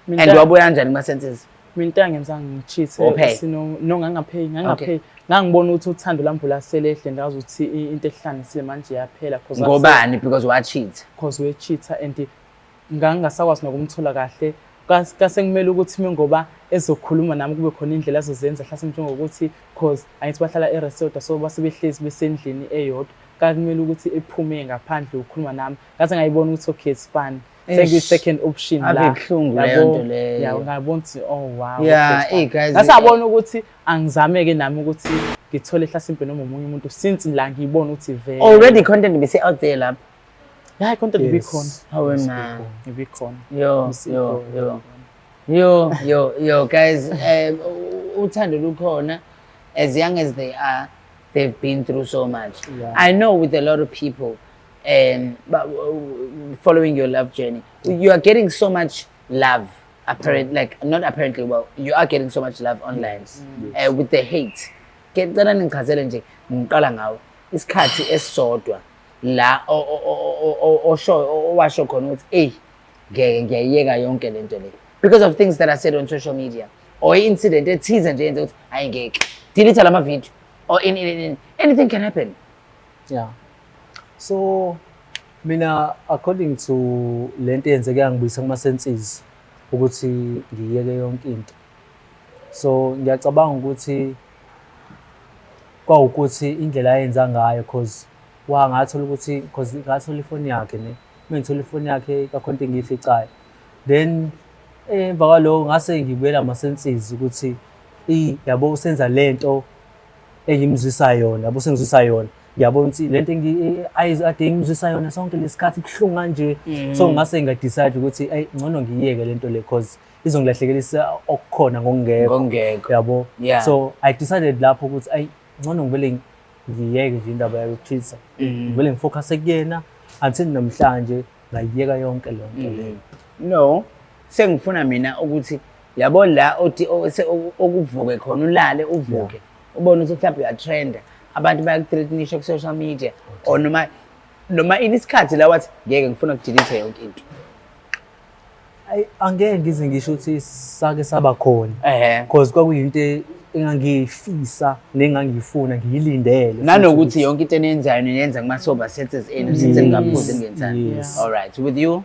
And wabuya kanjani kuma-senses? Mina into eyangenza ngicheat no, ngangapheyi, ngangapheyi. Ngangibona ukuthi uthando lwami laselehle, ngazi ukuthi into ehlanganisile manje iyaphela cause Ngobani? Because wa-cheat? Cause we-cheat-a and ngangingasakwazi nokumthola kahle. Kase kumele ukuthi ngoba ezokhuluma nami kube khona indlela azozenza, mhlasimbe njengokuthi, cause angithi bahlala eresort, so base behlezi besendlini eyodwa, kakumele ukuthi ephume ngaphandle ukukhuluma nami. Ngaze ngayibona ukuthi okay, it's fine, sengiyi-second option. Ave la ibuhlungu leyo Yabo, nto leyo. Yeah, ngabona ukuthi oh wow, Yeah, okay, it's fine. Hey, guys, Ngase ngabona ukuthi angizame-ke nami ukuthi ngithole hlasimpe noma omunye umuntu, since la ngiyibona ukuthi vele Already content bese out there lapha. Ya, content ibikhona. Hawe ma. Ibikhona. Yo, yo, yo. Yo, yo, yo, guys, uthando lukhona. As young as they are, they've been through so much. I know with a lot of people, but following your love journey, you are getting so much love. Apparent, like not apparently, well, you are getting so much love online with the hate. Ke cela ningichazele nje, ngiqala ngawe. Isikhathi esisodwa la osho owasho khona ukuthi ey, ngeke, ngiyayiyeka yonke lento le because of things that are said on social media or incident ethize nje yenze ukuthi hayi, ngeke, delete lama video or in anything can happen. Yeah. So mina, according to lento eyenzeke yangibuyisa kuma senses ukuthi ngiyeke yonke into. So ngiyacabanga ukuthi kwawukuthi indlela ayenza ngayo, cause wangathola ukuthi, cause ngathola ifoni yakhe ne. Uma ngithola ifoni yakhe kakhona into engiyificayo. Then emva kwaloko ngase ngibuyela ama-senses ukuthi yabo, usenza lento engimzwisa yona, yabo, sengizwisa yona, ngiyabona ukuthi lento ade ngimzwisa yona sonke lesikhathi ibuhlungu kanje. So ngase nga-decide ukuthi eyi, ngcono ngiyiyeke lento le, cause izongilahlekelisa okukhona ngokungekho. Ngokungekho. Yabo. So I decided lapho ukuthi ayi, ngcono ngivele ngiyeke nje indaba yokuchitha, ngivele ngifocus kuyena until namhlanje, ngayiyeka yonke leyo nto leyo. No, sengifuna mina ukuthi yabo la othi okuvuke khona, ulale uvuke ubone ukuthi mhlawumbe uyatrenda, abantu bayakuthreatenisha ku-social media or noma ini, isikhathi la wathi ngeke, ngifuna ukudelete yonke into? Ayi, angeke ngize ngisho ukuthi sake saba khona, because kwakuyinto engangiyifisa nengangiyifuna, ngiyilindele futhi. Nanokuthi yonke into eniyenzayo niyenza kuma-sober senses enu, since ningaphuzi, ningenzani. Yes. All right, with you?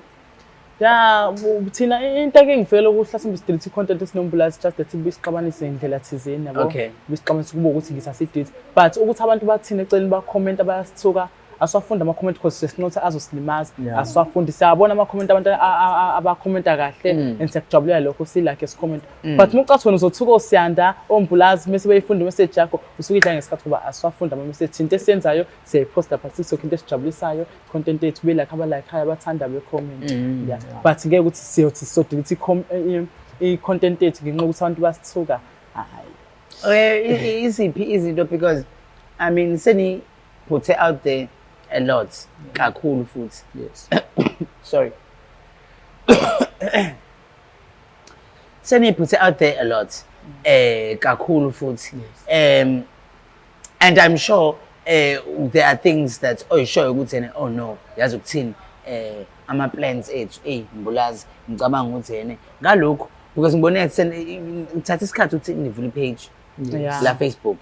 Ya, thina into ake ngivele ukuhlasimba i-delete i-content esinombulazi, just that bisixabanise ngendlela thizeni, yabo. Bisixabanise kube ukuthi ngisasi-delete, but ukuthi abantu bathini eceleni, bakhomenta, bayasithuka, asiwafunda ama-comment because sesinotha azosilimaza. Asiwafundi, siyabona ama-comment abantu abakhomenta kahle and siyakujabulela lokho, silike, sicomment, but uma ucathi wena uzothuka osiyanda ombulazi mese beyifunda imessage yakho, usuke idla ngesikhathi, ngoba asiwafunda ama-message. Into esiyenzayo siyayiphosta lapha TikTok, into esijabulisayo, content yethu, be-like abalikehayo, abathanda becomment, yeah, but ngeke ukuthi siyothi sizodelete i-content yethu ngenxa yokuthi abantu basithuka, hhayi. Iziphi izinto, because I mean seni put it out there a lot kakhulu futhi. Sorry, seni put it out there a lot. Kakhulu futhi. And I'm sure there are things that oyishoyo ukuthi ene, oh no, yazi ukuthini, ama plans ethu, ey Mbulazi, ngicabanga ukuthi ene ngalokho, because ngibone ngathi uthatha isikhathi ukuthi nivule i-page la Facebook.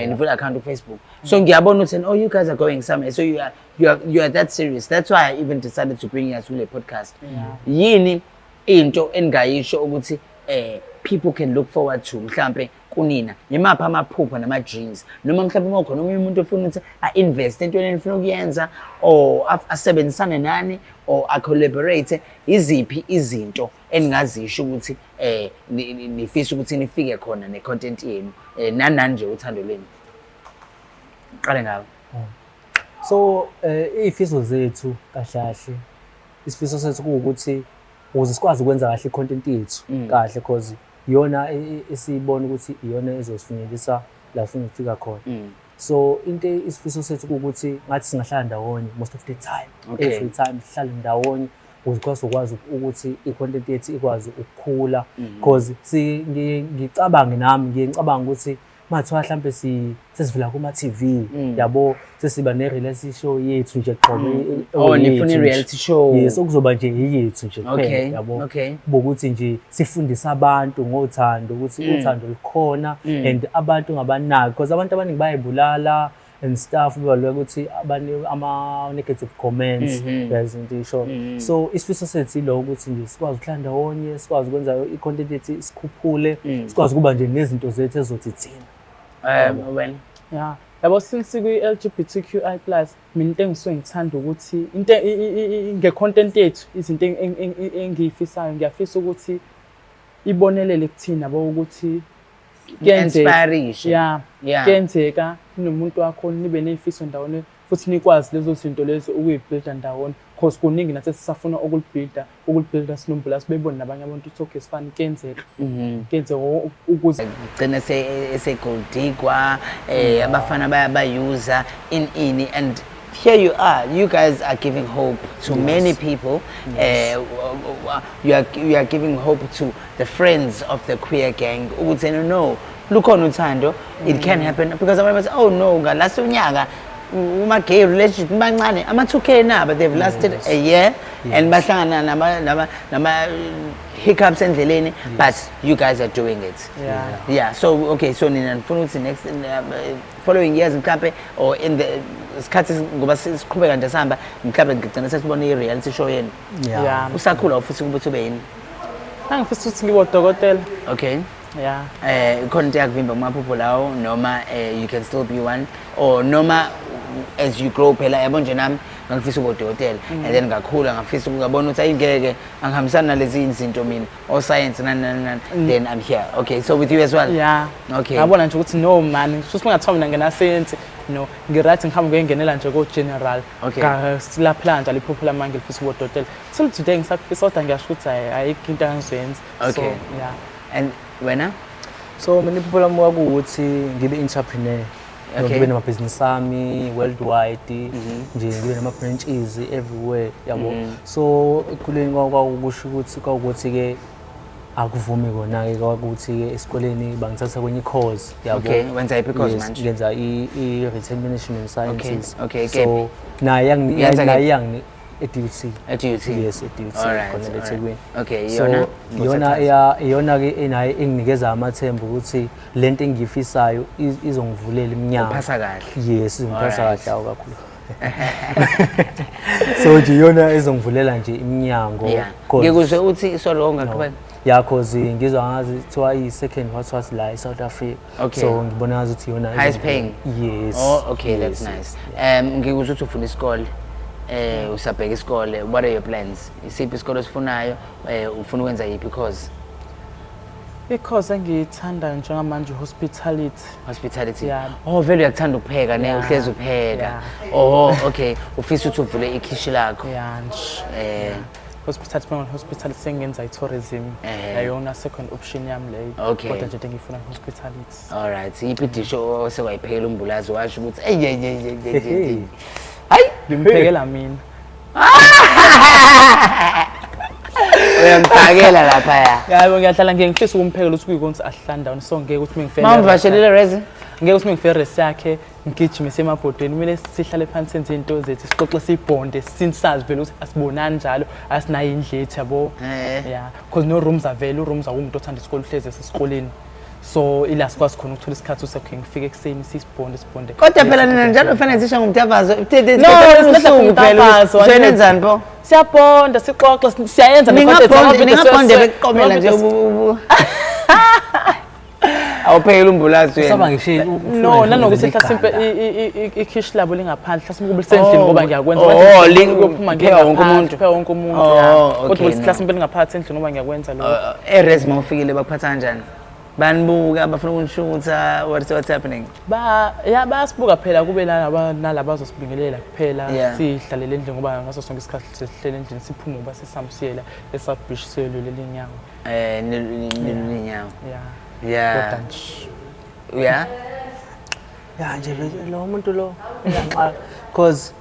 Nivule account ku Facebook. So ngiyabona ukuthi, oh, you guys are going somewhere. So you are that serious. That's why I even decided to bring you to the podcast. Yini into engayisho ukuthi people can look forward to mhlambe kunina, yimaphi amaphupho nama dreams, noma mhlambe uma ukhona omunye umuntu ofuna ukuthi a-invest entweni enifuna ukuyenza, or asebenzisane nani, or a-collaborate, iziphi izinto eningazisho ukuthi nifisa ukuthi nifike khona ne-content yenu, nanani nje uthando lwenu? Qale ngawe. So iy'fiso zethu, kahle kahle isifiso sethu kuwukuthi ukuze sikwazi ukwenza kahle i-content yethu kahle, cause iyona esiyibona ukuthi iyona ezosifinyelelisa la sifuna ukufika khona. So into, isifiso sethu kuwukuthi ngathi singahlala ndawonye most of the time, every time sihlale ndawonye ukuze sizokwazi ukuthi i-content yethu ikwazi ukukhula, cause ngicabange nami, ngiye ngicabanga ukuthi mathiwa mhlampe sesivela kuma-TV, yabo, sesiba ne-reality show yethu nje qobe. Oh, nifuna i-reality show. Yes, okuzoba nje yethu nje kuphela, yabo, kube ukuthi nje sifundise abantu ngothando, ukuthi uthando lukhona and abantu ngabanaki, because abantu abaningi bayayibulala and stuff, balwela ukuthi ama-negative comments, yazi into isho. So isifiso sethu yilo ukuthi nje sikwazi ukuhlala ndawonye, sikwazi ukwenza i-content yethu, sikhuphule, sikwazi ukuba nje nezinto zethu ezothi thina. Wena? Yeah. Yabo, since kwi-LGBTQI+, mina into engisuke ngithanda ukuthi into nge-content yethu, izinto engiyifisayo, ngiyafisa ukuthi ibonelele kuthina, yabo, ukuthi kuyenzeka. Inspiration. Yeah. Kuyenzeka nomuntu wakho nibe ney'fiso ndawonye futhi nikwazi lezo zinto lezo ukuy'builda ndawonye, cause kuningi nathi esisafuna ukulibhilda sinoMbulazi, bebone nabanye abantu ukuthi okay, sifane, kuyenzeka. Kuyenzeka ukuze Gcina ese-gold-digwa, abafana bayabayuza in and here you are, you guys are giving hope to many people. You are giving hope to the friends of the queer gang ukuthi no, no, lukhona uthando, it can happen, because abantu bathi, oh no, ngalast unyaka uma gay relationship bancane ama 2K na, but they've lasted a year and bahlangana nama hiccups endleleni, but you guys are doing it. Yeah, so okay, so nina nifuna ukuthi next following years mhlambe, or in the isikhathi, ngoba siqhubeka nje sihamba, mhlambe ngigcina sesibona i-reality show yenu. Yeah. Usakhula ufisa ukuthi ube yini? Angifisa ukuthi ngibe udokotela. Yeah. Khona into yakuvimba kumaphupho lawo, noma you can still be one, or noma as you grow, phela yabo nje nami ngangifisa ukuba udokotela and then ngakhula ngafisa ukungabona ukuthi ayingeke angihambisani nalezi izinto mina, o science nani nani nani, then I'm here. Okay, so with you as well? Yeah. Ngabona nje ukuthi no man, futhi kungathiwa mina ngena science, no, ngi-right, ngihambe ngiyongenela nje ko-general. Silaphela njalo iphupho lami, ngilifisa ukuba udokotela. Till today ngisakufisa, kodwa ngiyasho ukuthi ayikho into engizoyenza. So yeah. And wena? So mina iphupho lami kwakuwukuthi ngibe entrepreneur. Ngibe namabhizinisi ami worldwide nje, ngibe nama-branches everywhere, yabo. So ekukhuleni kwakusho ukuthi kwawukuthi-ke akuvumi kona-ke, kwakuthi-ke esikoleni bangithatha kwenye i-course, yabo. Okay, wenza yiphi i-course Yes, manje? Ngenza i-retail management sciences. Kephi? So naye Yenza naye kephi? E-DUT. At DUT? Yes, e-DUT, khona la eThekwini. Okay, So yona iyona iyona-ke enayo enginikeza amathemba ukuthi lento engiyifisayo izongivulela iminyango. Uphasa kahle. Yes, izongiphasa kahle, awu kakhulu. So nje iyona ezongivulela nje iminyango. Ngikuzwe uthi, sorry, ongaqhubeka. Yeah, cause ngizwa ngazi kuthiwa iyi-second what la e-South Africa. So ngibona ngazi ukuthi iyona Highest paying? Yes. Oh, okay, that's Yes. nice. Ngikuzwe ukuthi ufuna isikole. Usabheka isikole. What are your plans? Isiphi isikole osifunayo? Ufuna ukwenza yiphi course? I-course engiyithandayo njengamanje, hospitality. Hospitality. Yeah. Oh, vele uyakuthanda ukupheka ne, Yeah. uhlezi upheka. Yeah. Oh, okay. Ufisa ukuthi uvule ikhishi lakho. Yeah nje. Hospitality, uma hospitality sengenza i-tourism. Yayona second option yami leyo. Kodwa nje into engiyifuna hospitality. All right. Yiphi dish osekwayiphekela uMbulazi washo ukuthi ey ey ey ey ey, ey, ey. Hayi, Ngimphekela mina. Uyamphakela lapha ya. Yabo ngiyahlala ngiye ngifisa ukumphekela ukuthi kuyikona asihlala ndawonye so ngeke ukuthi mengifele. Uma uvashelile res? Ngeke ukuthi mengifike res yakhe ngigijime semabhodweni kumele sihlale phansi senze into zethu sixoxe sibonde since sazi vele ukuthi asibonani njalo asinayo indlu yethu yabo. Yeah, because no rooms avele urooms akumuntu othanda isikole uhlezi esesikoleni. So ila sikwazi khona ukuthola isikhathi ukuthi okay ngifike ekuseni sisibonde sibonde. Kodwa phela nina njalo fanele sisha ngomtavazo. No, it's not ngomtavazo. So nenzani pho? Siyabonda sixoxe siyayenza ne-content. Ningabonde bekuqomela nje awuphekela umbulazi wena. Usaba ngisho No, nanokuthi mhlasimpe ikhishi labo lingaphandle mhlasimpe kube lisendlini ngoba ngiyakwenza. Oh, Kuyophuma pheka wonke umuntu. Pheka wonke umuntu. Oh, Yeah. okay, Kodwa no. mhlasimpe lingaphakathi endlini ngoba ngiyakwenza lokho. Eres mawufikile bakuphatha kanjani? Banibuka bafuna ukunishutha what's happening? Ba ya bayasibuka phela kube nalaba nalaba bazosibingelela kuphela Yeah. sihlalele endlini ngoba ngaso sonke isikhathi sihlele endlini siphume ngoba sesambisiyela esabhish siyolule inyawo. Nilinyawo. Yeah. Yeah. Kodwa nje Yeah. Ya nje lo muntu lo uyanxaka because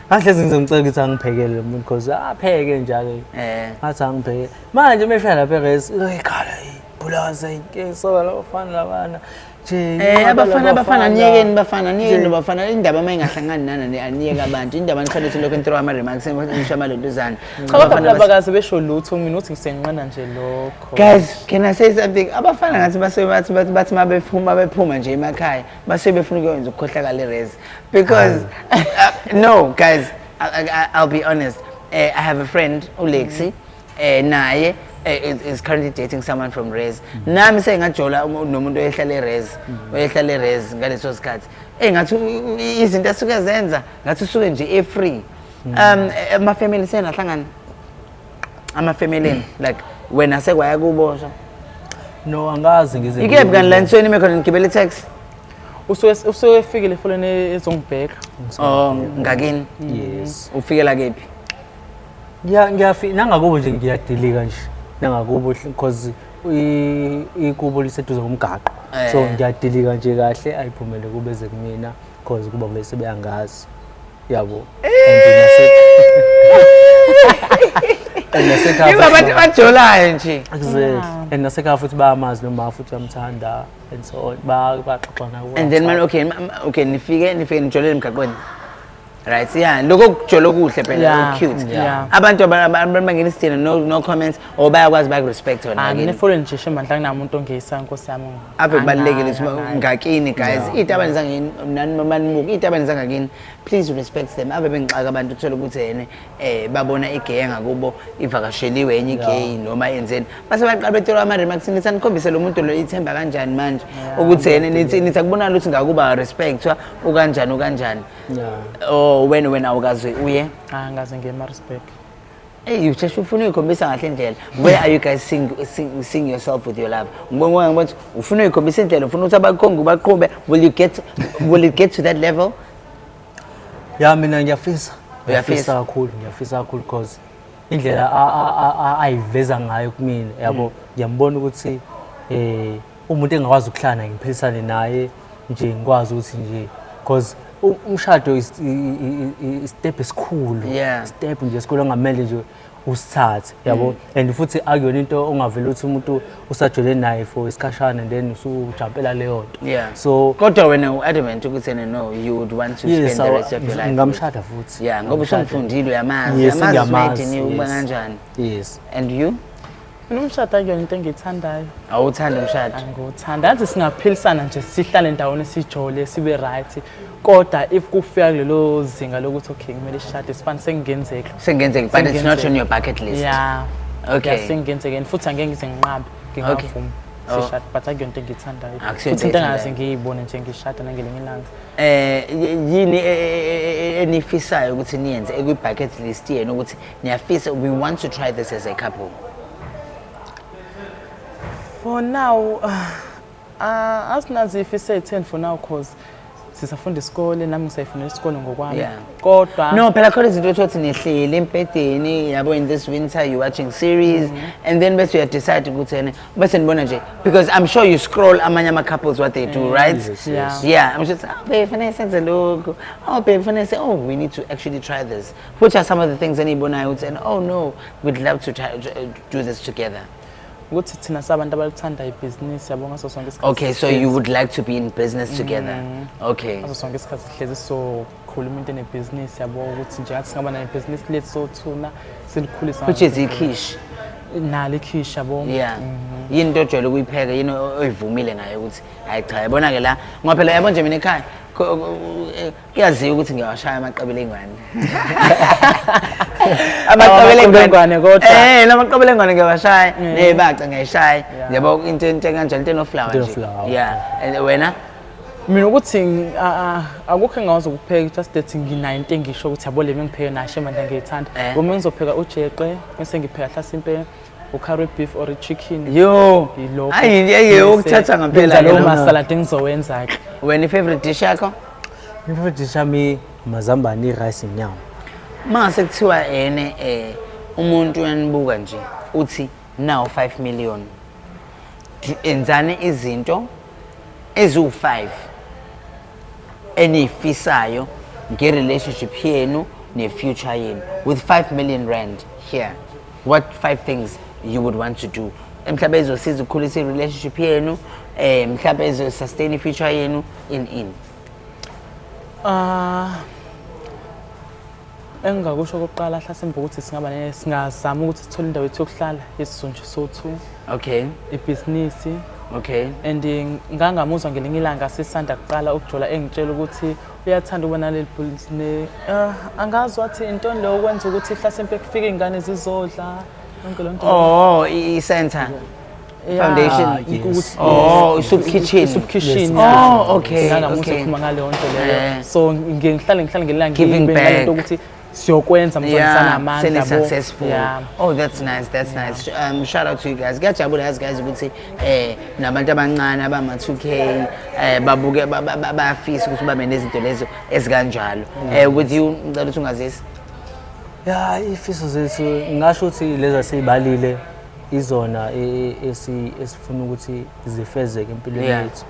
ngahlezi ngizomcela ukuthi angiphekele lo muntu because apheke njalo. Ngathi angipheke. Manje mefika lapha eres ikhala ibhulaza inkinga labafana labana. Nje Abafana abafana niyekeni bafana niyekeni bafana indaba uma ingahlangani nana aniyeke abantu indaba nifanele lokho nithrow ama remarks nisho amalentuzana. Cha kodwa phela bakaze besho lutho mina uthi ngisenqena nje lokho. Guys, can I say something? Abafana ngathi basuke bathi mabephuma nje emakhaya basuke befuna ukuyonza ukukhohlakala res because no guys, I'll be honest. I have a friend uLexi naye is currently dating someone from res. Nami sengajola nomuntu oyehlala eres, oyehlala eres ngaleso sikhathi. Ngathi izinto asuke zenza ngathi usuke nje e free. Ama family senahlangana. Ama family like wena sekwaya kubo so. No, angazi ngize. Ikephi kanti la ensweni ime khona ngigibele taxi? Usuke efikile efoleni ezongibheka. Oh, ngakini? Yes. Ufikela kephi? Ngiyafika nangakubo nje ngiyadilika nje. Nangakubo because ikubo liseduze komgaqo. So ngiyadilika nje kahle ayiphumele kubeze kumina because kuba vese beyangazi. Yabo. And nasekhaya Yibo abantu bajolayo nje. Exactly. And nasekhaya futhi bayamazi noma futhi uyamthanda and so on. Baxoxa nawe. And then man okay okay nifike nijolele emgaqweni. Right, yeah, lokho kujola okuhle phela Yeah, cute. yeah. Abantu abangena isithina no comments or bayakwazi bayakurespect wena. Ah, ngakini. nefoleni nje shemandla kunamuntu ongeyisa nkosi yami. Ave kubalulekile ukuthi Angayi. ngakini guys, iy'tabane zangakini nani manibuka iy'tabane zangakini please respect them. Ave bengixaka abantu uthola ukuthi yena babona igay ngakubo ivakasheliwe enye igay noma yenzeni. Base baqala bethola ama remarks nithi anikhombise lo muntu lo ithemba kanjani manje ukuthi yena nithi akubonakala ukuthi ngakuba respectwa ukanjani ukanjani. Yeah. Oh wena awukaze uye. Ah, ngaze ngiye eMaritzburg. Hey, you just ufuna uyikhombisa kahle indlela. Where are you guys seeing yourself with your love? Ngibona ukuthi ufuna uyikhombisa indlela, ufuna ukuthi abakhongi baqhube. Will it get to that level? Ya mina ngiyafisa. Uyafisa? Ngiyafisa kakhulu, ngiyafisa kakhulu because indlela ayiveza ngayo kumina yabo ngiyambona ukuthi umuntu engakwazi ukuhlala naye ngiphilisane naye nje ngikwazi ukuthi nje because umshado is step esikhulu step nje esikhulu ongamele nje usithathe yabo and futhi akuyona into ongavela ukuthi umuntu usajole naye for isikhashana and then usujampela leyo nto. So kodwa wena u-adamant ukuthi no you would want to spend the rest of your life. Ngamshada futhi. Yeah, ngoba usumfundile uyamazi, uyamazi uba kanjani. Yes. And you? Mina umshado akuyona into engiyithandayo. Awuthanda umshado? Angiwuthanda. Yazi singaphilisana nje sihlale endaweni sijole sibe right. Kodwa if kufika kulelo zinga lokuthi okay kumele sishade sifane sengenzeka. Sengenzeka but it's not on your bucket list. Yeah. Okay. Yeah, sengenzeka and futhi angeke ngize nginqabe ngingavumi. Sishade but akuyona into engiyithandayo. Futhi into engaze ngiyibone nje ngishada nangelinye ilanga. Yini enifisayo ukuthi niyenze ekwi bucket list yenu ukuthi niyafisa we want to try this as a couple? For now, asinazo ifiso ey'theni for now cause Sisafunda isikole, nami ngisayifundela isikole ngokwami. Kodwa No, phela khona izinto othothi nihleli embhedeni, yabo, in this winter you watching series and then bese uya decide ukuthi ene bese nibona nje, because I'm sure you scroll amanye ama couples, what they do, right? Yes. Yeah. Yeah, I'm just, oh babe, fanele senze lokhu, oh babe, fanele say, oh, we need to actually try this. Which are some of the things eniyibonayo ukuthi and oh no, we'd love to try to do this together? Ukuthi thina sabantu abalithanda ibhizinisi, yabo, ngaso sonke isikhathi. Okay, so you would like to be in business together, okay. Ngaso sonke isikhathi sihlezi sokhuluma into enebhizinisi, yabo, ukuthi nje ngathi singaba nebhizinisi lethu sothuna silikhulise. Which is ikhishi? Nalo ikhishi, yabo. Yeah, yini into ojwayele ukuyipheka? Yini oyivumile ngayo ukuthi hayi cha, yabona-ke la, ngoba phela yabo nje mina ekhaya kuyaziwa ukuthi ngiyawashaya amaqebelengwane, Amaqebelengwane kodwa. Lamaqebelengwane ngiyawashaya, ney'baca ngiyayishaya. Yabo, into enkanjalo, into eno-flour Into nje. eno-flour. Yeah, and wena? Mina ukuthi akukho engakwazi ukupheka, just that nginayo into engisho ukuthi yabo le mengipheke nasho manje ngiyithanda. Uma ngizopheka ujeqe bese ngipheka hlasimpe u-curry beef or i-chicken. Yo. Yilokho. Ayi, ayi, ukuthatha ngempela Ngenza lowo ke lo. masaladi engizowenza-ke. Wena, i-favorite dish yakho? I-favorite dish yami amazambane, i-rice, inyama. Mase kuthiwa ene umuntu uyanibuka nje, uthi now 5 million, enzani izinto eziwu-5 eniyifisayo nge-relationship yenu ne-future yenu with 5 million rand here? What five things you would want to do, mhlawumbe ezosiza ukukhulisa i-relationship yenu, mhlawumbe ezo-sustain i-future yenu in Ah, engingakusho okokuqala hlasimbe ukuthi singaba singazama ukuthi sithole indawo yethu yokuhlala yesizwe nje so-two. Ibhizinisi. And ngangamuzwa ngelinye ilanga sisanda kuqala ukujola engitshela ukuthi uyathanda ukuba naleli bhizinisi. Angazi wathi intoni leyo okwenza ukuthi hlasimpe kufike iy'ngane zizodla yonke loo nto. Oh, i-center foundation. Ah, yes. Oh, i-soup kitchen. I-soup kitchen. Yes. Oh, okay. Ngangamuzwa ekhuluma ngaleyo nto leyo. So ngiye ngihlale ngelanga Giving ngibe nale nto back. ukuthi siyokwenza mzwana sanamandla, Sene yabo. successful. Oh, that's nice, that's nice. Shout out to you guys. Kuyajabula yazi guys ukuthi nabantu abancane abama 2K babuke bayafisa ukuthi babe nezinto lezo ezikanjalo. With you, ngicela ukuthi ungazisi. Ya, ifiso zethu ngingasho ukuthi lezi asiyibalile izona esifuna ukuthi zifezeke empilweni yethu.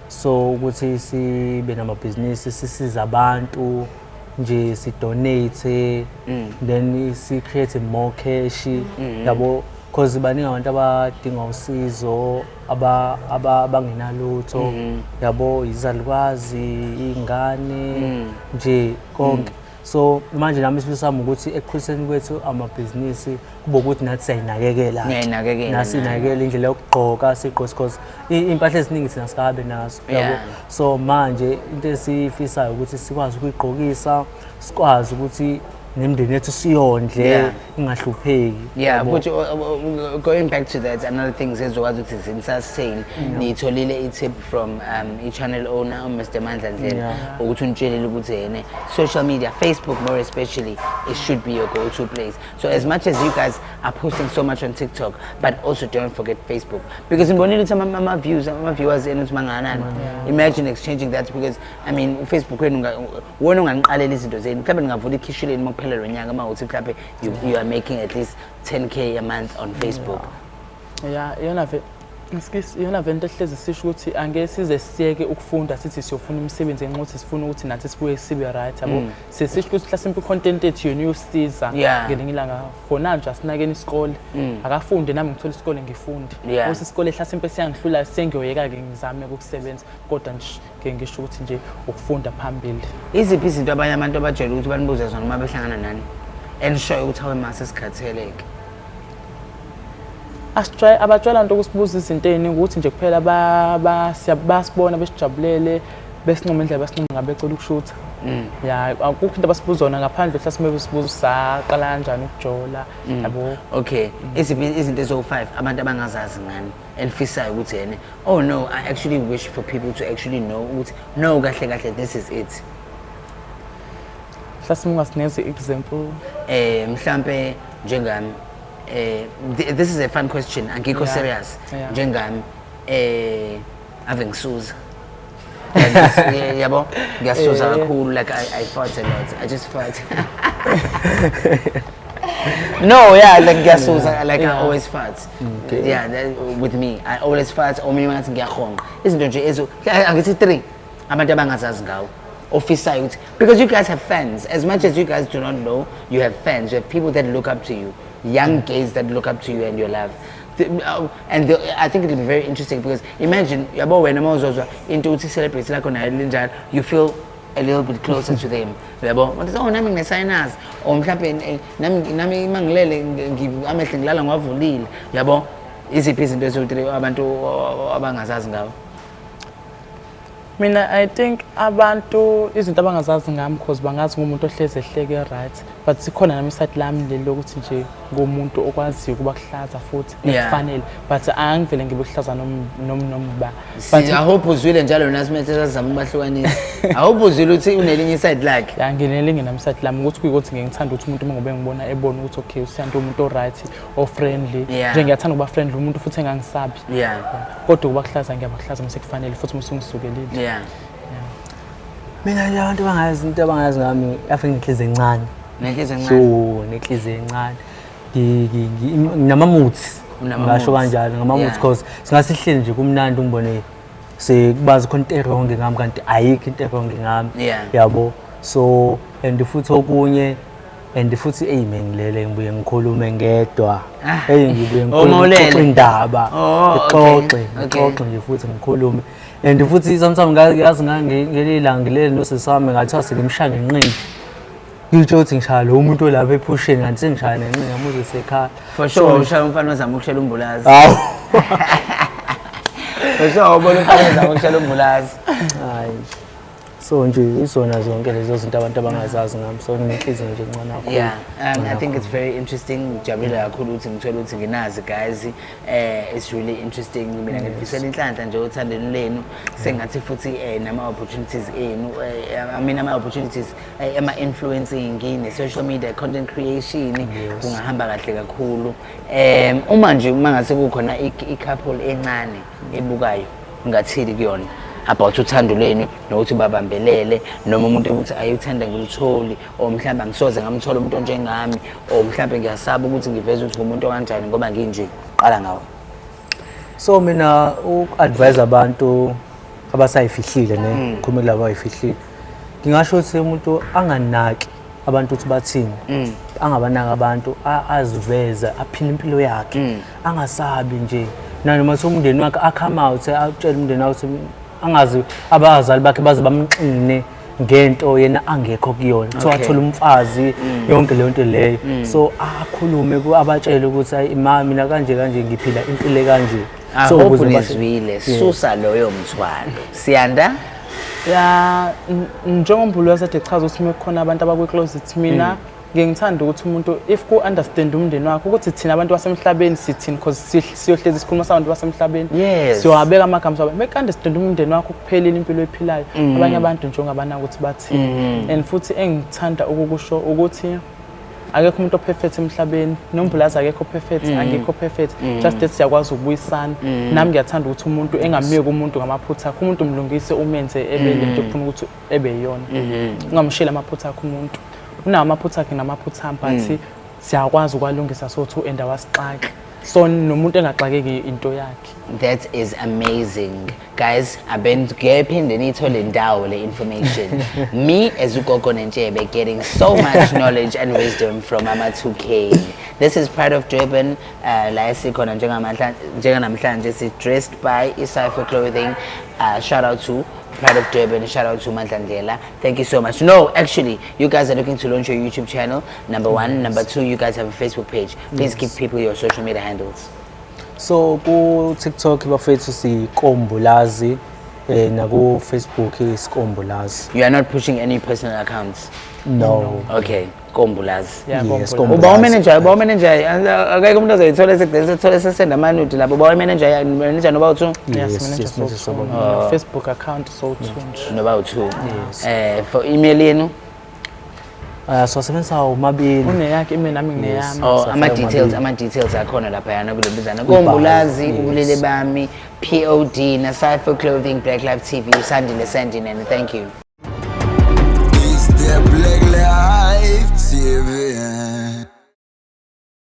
So ukuthi sibe namabhizinisi, sisize abantu nje, si-donate, then si-create more cash, yabo, because baningi abantu abadinga usizo, abangenalutho, yabo, izalukazi, iy'ngane nje, konke. So manje nami isifiso sami ukuthi ekukhuliseni kwethu amabhizinisi kube ukuthi nathi siyayinakekela. Niyayinakekela. Nathi sinakekela indlela yokugqoka, sigqoke, because iy'mpahla eziningi thina sikabe nazo, yabo. So manje into esiyifisayo ukuthi sikwazi ukuyigqokisa, sikwazi ukuthi nemindeni yethu siyondle, ingahlupheki. Yabo. But going back to that, another thing ezokwazi ukuthi zini-sustain, niyitholile i-tip from i-channel owner, Mr Mandla Ndlela, ukuthi unitshelile ukuthi yena social media, Facebook more especially, it should be your go-to place. So as much as you guys are posting so much on TikTok, but also don't forget Facebook, because ngibonile ukuthi ama-views, ama-viewers enu ukuthi mangakanani. Imagine exchanging that, because I mean, uFacebook wenu wona unganiqalela izinto zenu, mhlawumbe ningavula ikhishi lenu uma kuphela lo nyaka, uma ukuthi mhlawumbe you are making at least 10K a month on Facebook. Ya, iyona ve excuse, iyona vele into ehlezi sisho ukuthi angeke size siyeke ukufunda sithi siyofuna imisebenzi ngenxa yokuthi sifuna ukuthi nathi sibuye sibe right, yabo. Sesisho ukuthi mhlasimpe i-content yethu yona iyosiza ngelinye ilanga. For now nje asinakeni isikole, akafunde, nami ngithole isikole ngifunde. Ukuthi isikole hlasimpe siyangihlula, sengiyoyeka-ke ngizame ukusebenza, kodwa nje ngeke ngisho ukuthi nje ukufunda phambili. Iziphi izinto abanye abantu abajwayele ukuthi banibuze zona uma behlangana nani enishoyo ukuthi awe mase sikhatheleke? Abatshwela nto ukusibuza izinto ey'ningi, ukuthi nje kuphela bayasibona besijabulele, besincoma indlela basincoma ngabe becela ukushutha. Ya, akukho into abasibuza yona ngaphandle mhlasimbe besibuza saqala kanjani ukujola, yabo. Okay, iziphi izinto eziwu-5 abantu abangazazi ngani elifisayo ukuthi yena, oh no, I actually wish for people to actually know ukuthi no, kahle kahle this is it? Mhlasimbe ungasinikeza i-example. Mhlambe njengami, this is a fun question, angikho serious. Njengami, ave ngisuza. Like, yabo ngiyasuza kakhulu, like I fart a lot. I just fart. No, yeah, like ngiyasuza, like I always fart. Okay. Yeah, with me I always fart. Omunye ngathi ngiyahonqa izinto nje ezo, angithi 3 abantu abangazazi ngawo ofisayo ukuthi, because you guys have fans. As much as you guys do not know, you have fans. You have people that look up to you, young gays that look up to you and your love. And I think it'll be very interesting because imagine yabo wena mawuzozwa into uthi celebrate lakho nayo linjalo, you feel a little bit closer to them, yabo. Wathi, oh, nami ngine-sinus, or mhlawumbe nami uma ngilele amehlo ngilala ngiwavulile, yabo. Iziphi izinto eziwu-3 abantu abangazazi ngawo? Mina I think abantu izinto abangazazi ngami, cause bangazi ngumuntu ohlezi ehleke, right, but sikhona nami iside lami leli lokuthi nje ngumuntu okwaziyo ukuba kuhlaza futhi kufanele, but angivele ngibe kuhlaza nomba. But I hope uzwile njalo nasimethe sazama ukubahlukanisa. I hope uzwile ukuthi unelinye iside lakhe. Ya, nginelinye nami iside lami, ukuthi kuyikuthi ngithanda ukuthi umuntu uma ngobe ngibona ebona ukuthi okay uSiyanda umuntu o-right, o-friendly. Nje ngiyathanda ukuba friendly umuntu futhi engangisabi. Kodwa ukuba kuhlaza ngiyabahlaza mase kufanele futhi uma usungisukelile. Mina nje abantu bangazi into abangazi ngami, afa nginhliziyo encane. Nenhliziyo encane. Sure, nenhliziyo encane. Nginamamuthi. Ngasho kanjalo ngamamuthi, because singasihleli nje kumnandi ungibone sekubazi khona into wrong ngami kanti ayikho into wrong ngami. Yabo. So and futhi okunye, and futhi eyi mengilele ngibuye ngikhulume ngedwa. Hey ngibuye ngikhulume indaba. Ngixoxe nje futhi ngikhulume. And futhi sometimes ngazi ngelilanga ngilele nosisi wami ngathiwa sengimshaya ngenqindi. Ngitsho ukuthi ngishaya lo muntu olapha ephusheni kanti sengishaya nenqindi ngamuzwe sekhaya. For sure ushaya umfana ozama ukushela umbulazi. Hawu. For sure ubona umfana ozama ukushela umbulazi. Hayi. So nje izona zonke lezo zinto abantu abangazazi ngami, so nginenhliziyo nje encane kakhulu. Yeah, I think it's very interesting. Ngijabulile kakhulu ukuthi ngithole ukuthi nginazi guys. It's really interesting. Mina ngifisela inhlanhla nje othandweni lenu. Sengathi futhi nama opportunities enu, I mean ama opportunities ama influencing ne social media content creation kungahamba kahle kakhulu. Uma nje uma ngase kukhona i-couple encane ebukayo ngathini kuyona about uthando lwenu nokuthi babambelele, noma umuntu ukuthi ayuthanda ngilutholi, or mhlawumbe angisoze ngamthola umuntu onjengami, or mhlawumbe ngiyasaba ukuthi ngiveze ukuthi ngumuntu okanjani ngoba nginje. Qala ngawe. So mina uku-advise abantu abasayifihlile ne, ngikhulume kulabo abayifihlile, ngingasho ukuthi umuntu anganaki abantu ukuthi bathini, angabanaki abantu, aziveze aphile impilo yakhe, angasabi nje. Nanoma umndeni wakhe a-come out atshele umndeni wakhe ukuthi angazi abazali bakhe baze bamxine ngento yena angekho kuyona, kuthiwa athola umfazi yonke leyo nto leyo. So akhulume abatshele ukuthi hayi ma mina kanje kanje ngiphila impilo kanje. So ukuze nizwile, susa loyo mthwalo. Siyanda? Ya, njengombulu wasethi echaza ukuthi kukhona abantu abakwi-closet, mina ngingithanda ukuthi umuntu if ku-understand umndeni wakho ukuthi thina abantu basemhlabeni sithini, because siyohlezi sikhuluma sabantu basemhlabeni, siyowabeka amagama sabantu beku-understand umndeni wakho kuphelile impilo ephilayo. Abanye abantu nje ongabanaka ukuthi bathini. And futhi engithanda ukukusho ukuthi akekho umuntu o-perfect emhlabeni, nombulazi akekho perfect, angekho perfect, just that siyakwazi ukubuyisana. Nami ngiyathanda ukuthi umuntu engamyeki umuntu ngamaphutha akhe, umuntu umlungise umenze ebe lento ofuna ukuthi ebe yiyona, ungamsheli amaphutha akhe. Umuntu unawo amaphutha akhe namaphutha ami, but siyakwazi ukwalungisa so-two and awasixaki, so nomuntu engaxakeki into yakhe. That is amazing. Guys, abengephinde niyithole ndawo le information. Me as uGogo Nentshebe getting so much knowledge and wisdom from Ama 2K. This is Pride of Durban. La esikhona njenganamhlanje si dressed by Cypher Clothing. Shout out to Pride of Durban, shout out to Mandla Ndlela. Thank you so much. No, actually, you guys are looking to launch your YouTube channel, number one. Number two, you guys have a Facebook page. Please give people your social media handles. So ku TikTok bafethu sikombulazi, naku Facebook sikombulazi. You are not pushing any personal accounts? No. Okay, Kombulazi. Yeah, Yes, Kombulazi. Kombulazi. Uba umanager, uba umanager, akekho umuntu ozoyithola sekugcina sethole sesenda ama-nude lapho. Uba umanager, manager noba u-two? Yes, Yes, manager yes, so manager two. Sobona. Facebook account so two nje. Noba u-two. Yes. For email yenu? Ah, siwasebenzisa omabili. Uneyakhe ime nami ngineyami. Oh, Safaka ama-details omabili. ama-details akhona laphayana kule bizana. Kubhalwe, Kombulazi, yes. ubulili bami, POD, naSypher Clothing, Black Life TV, Sandile Sandile, and thank you. It's the black light.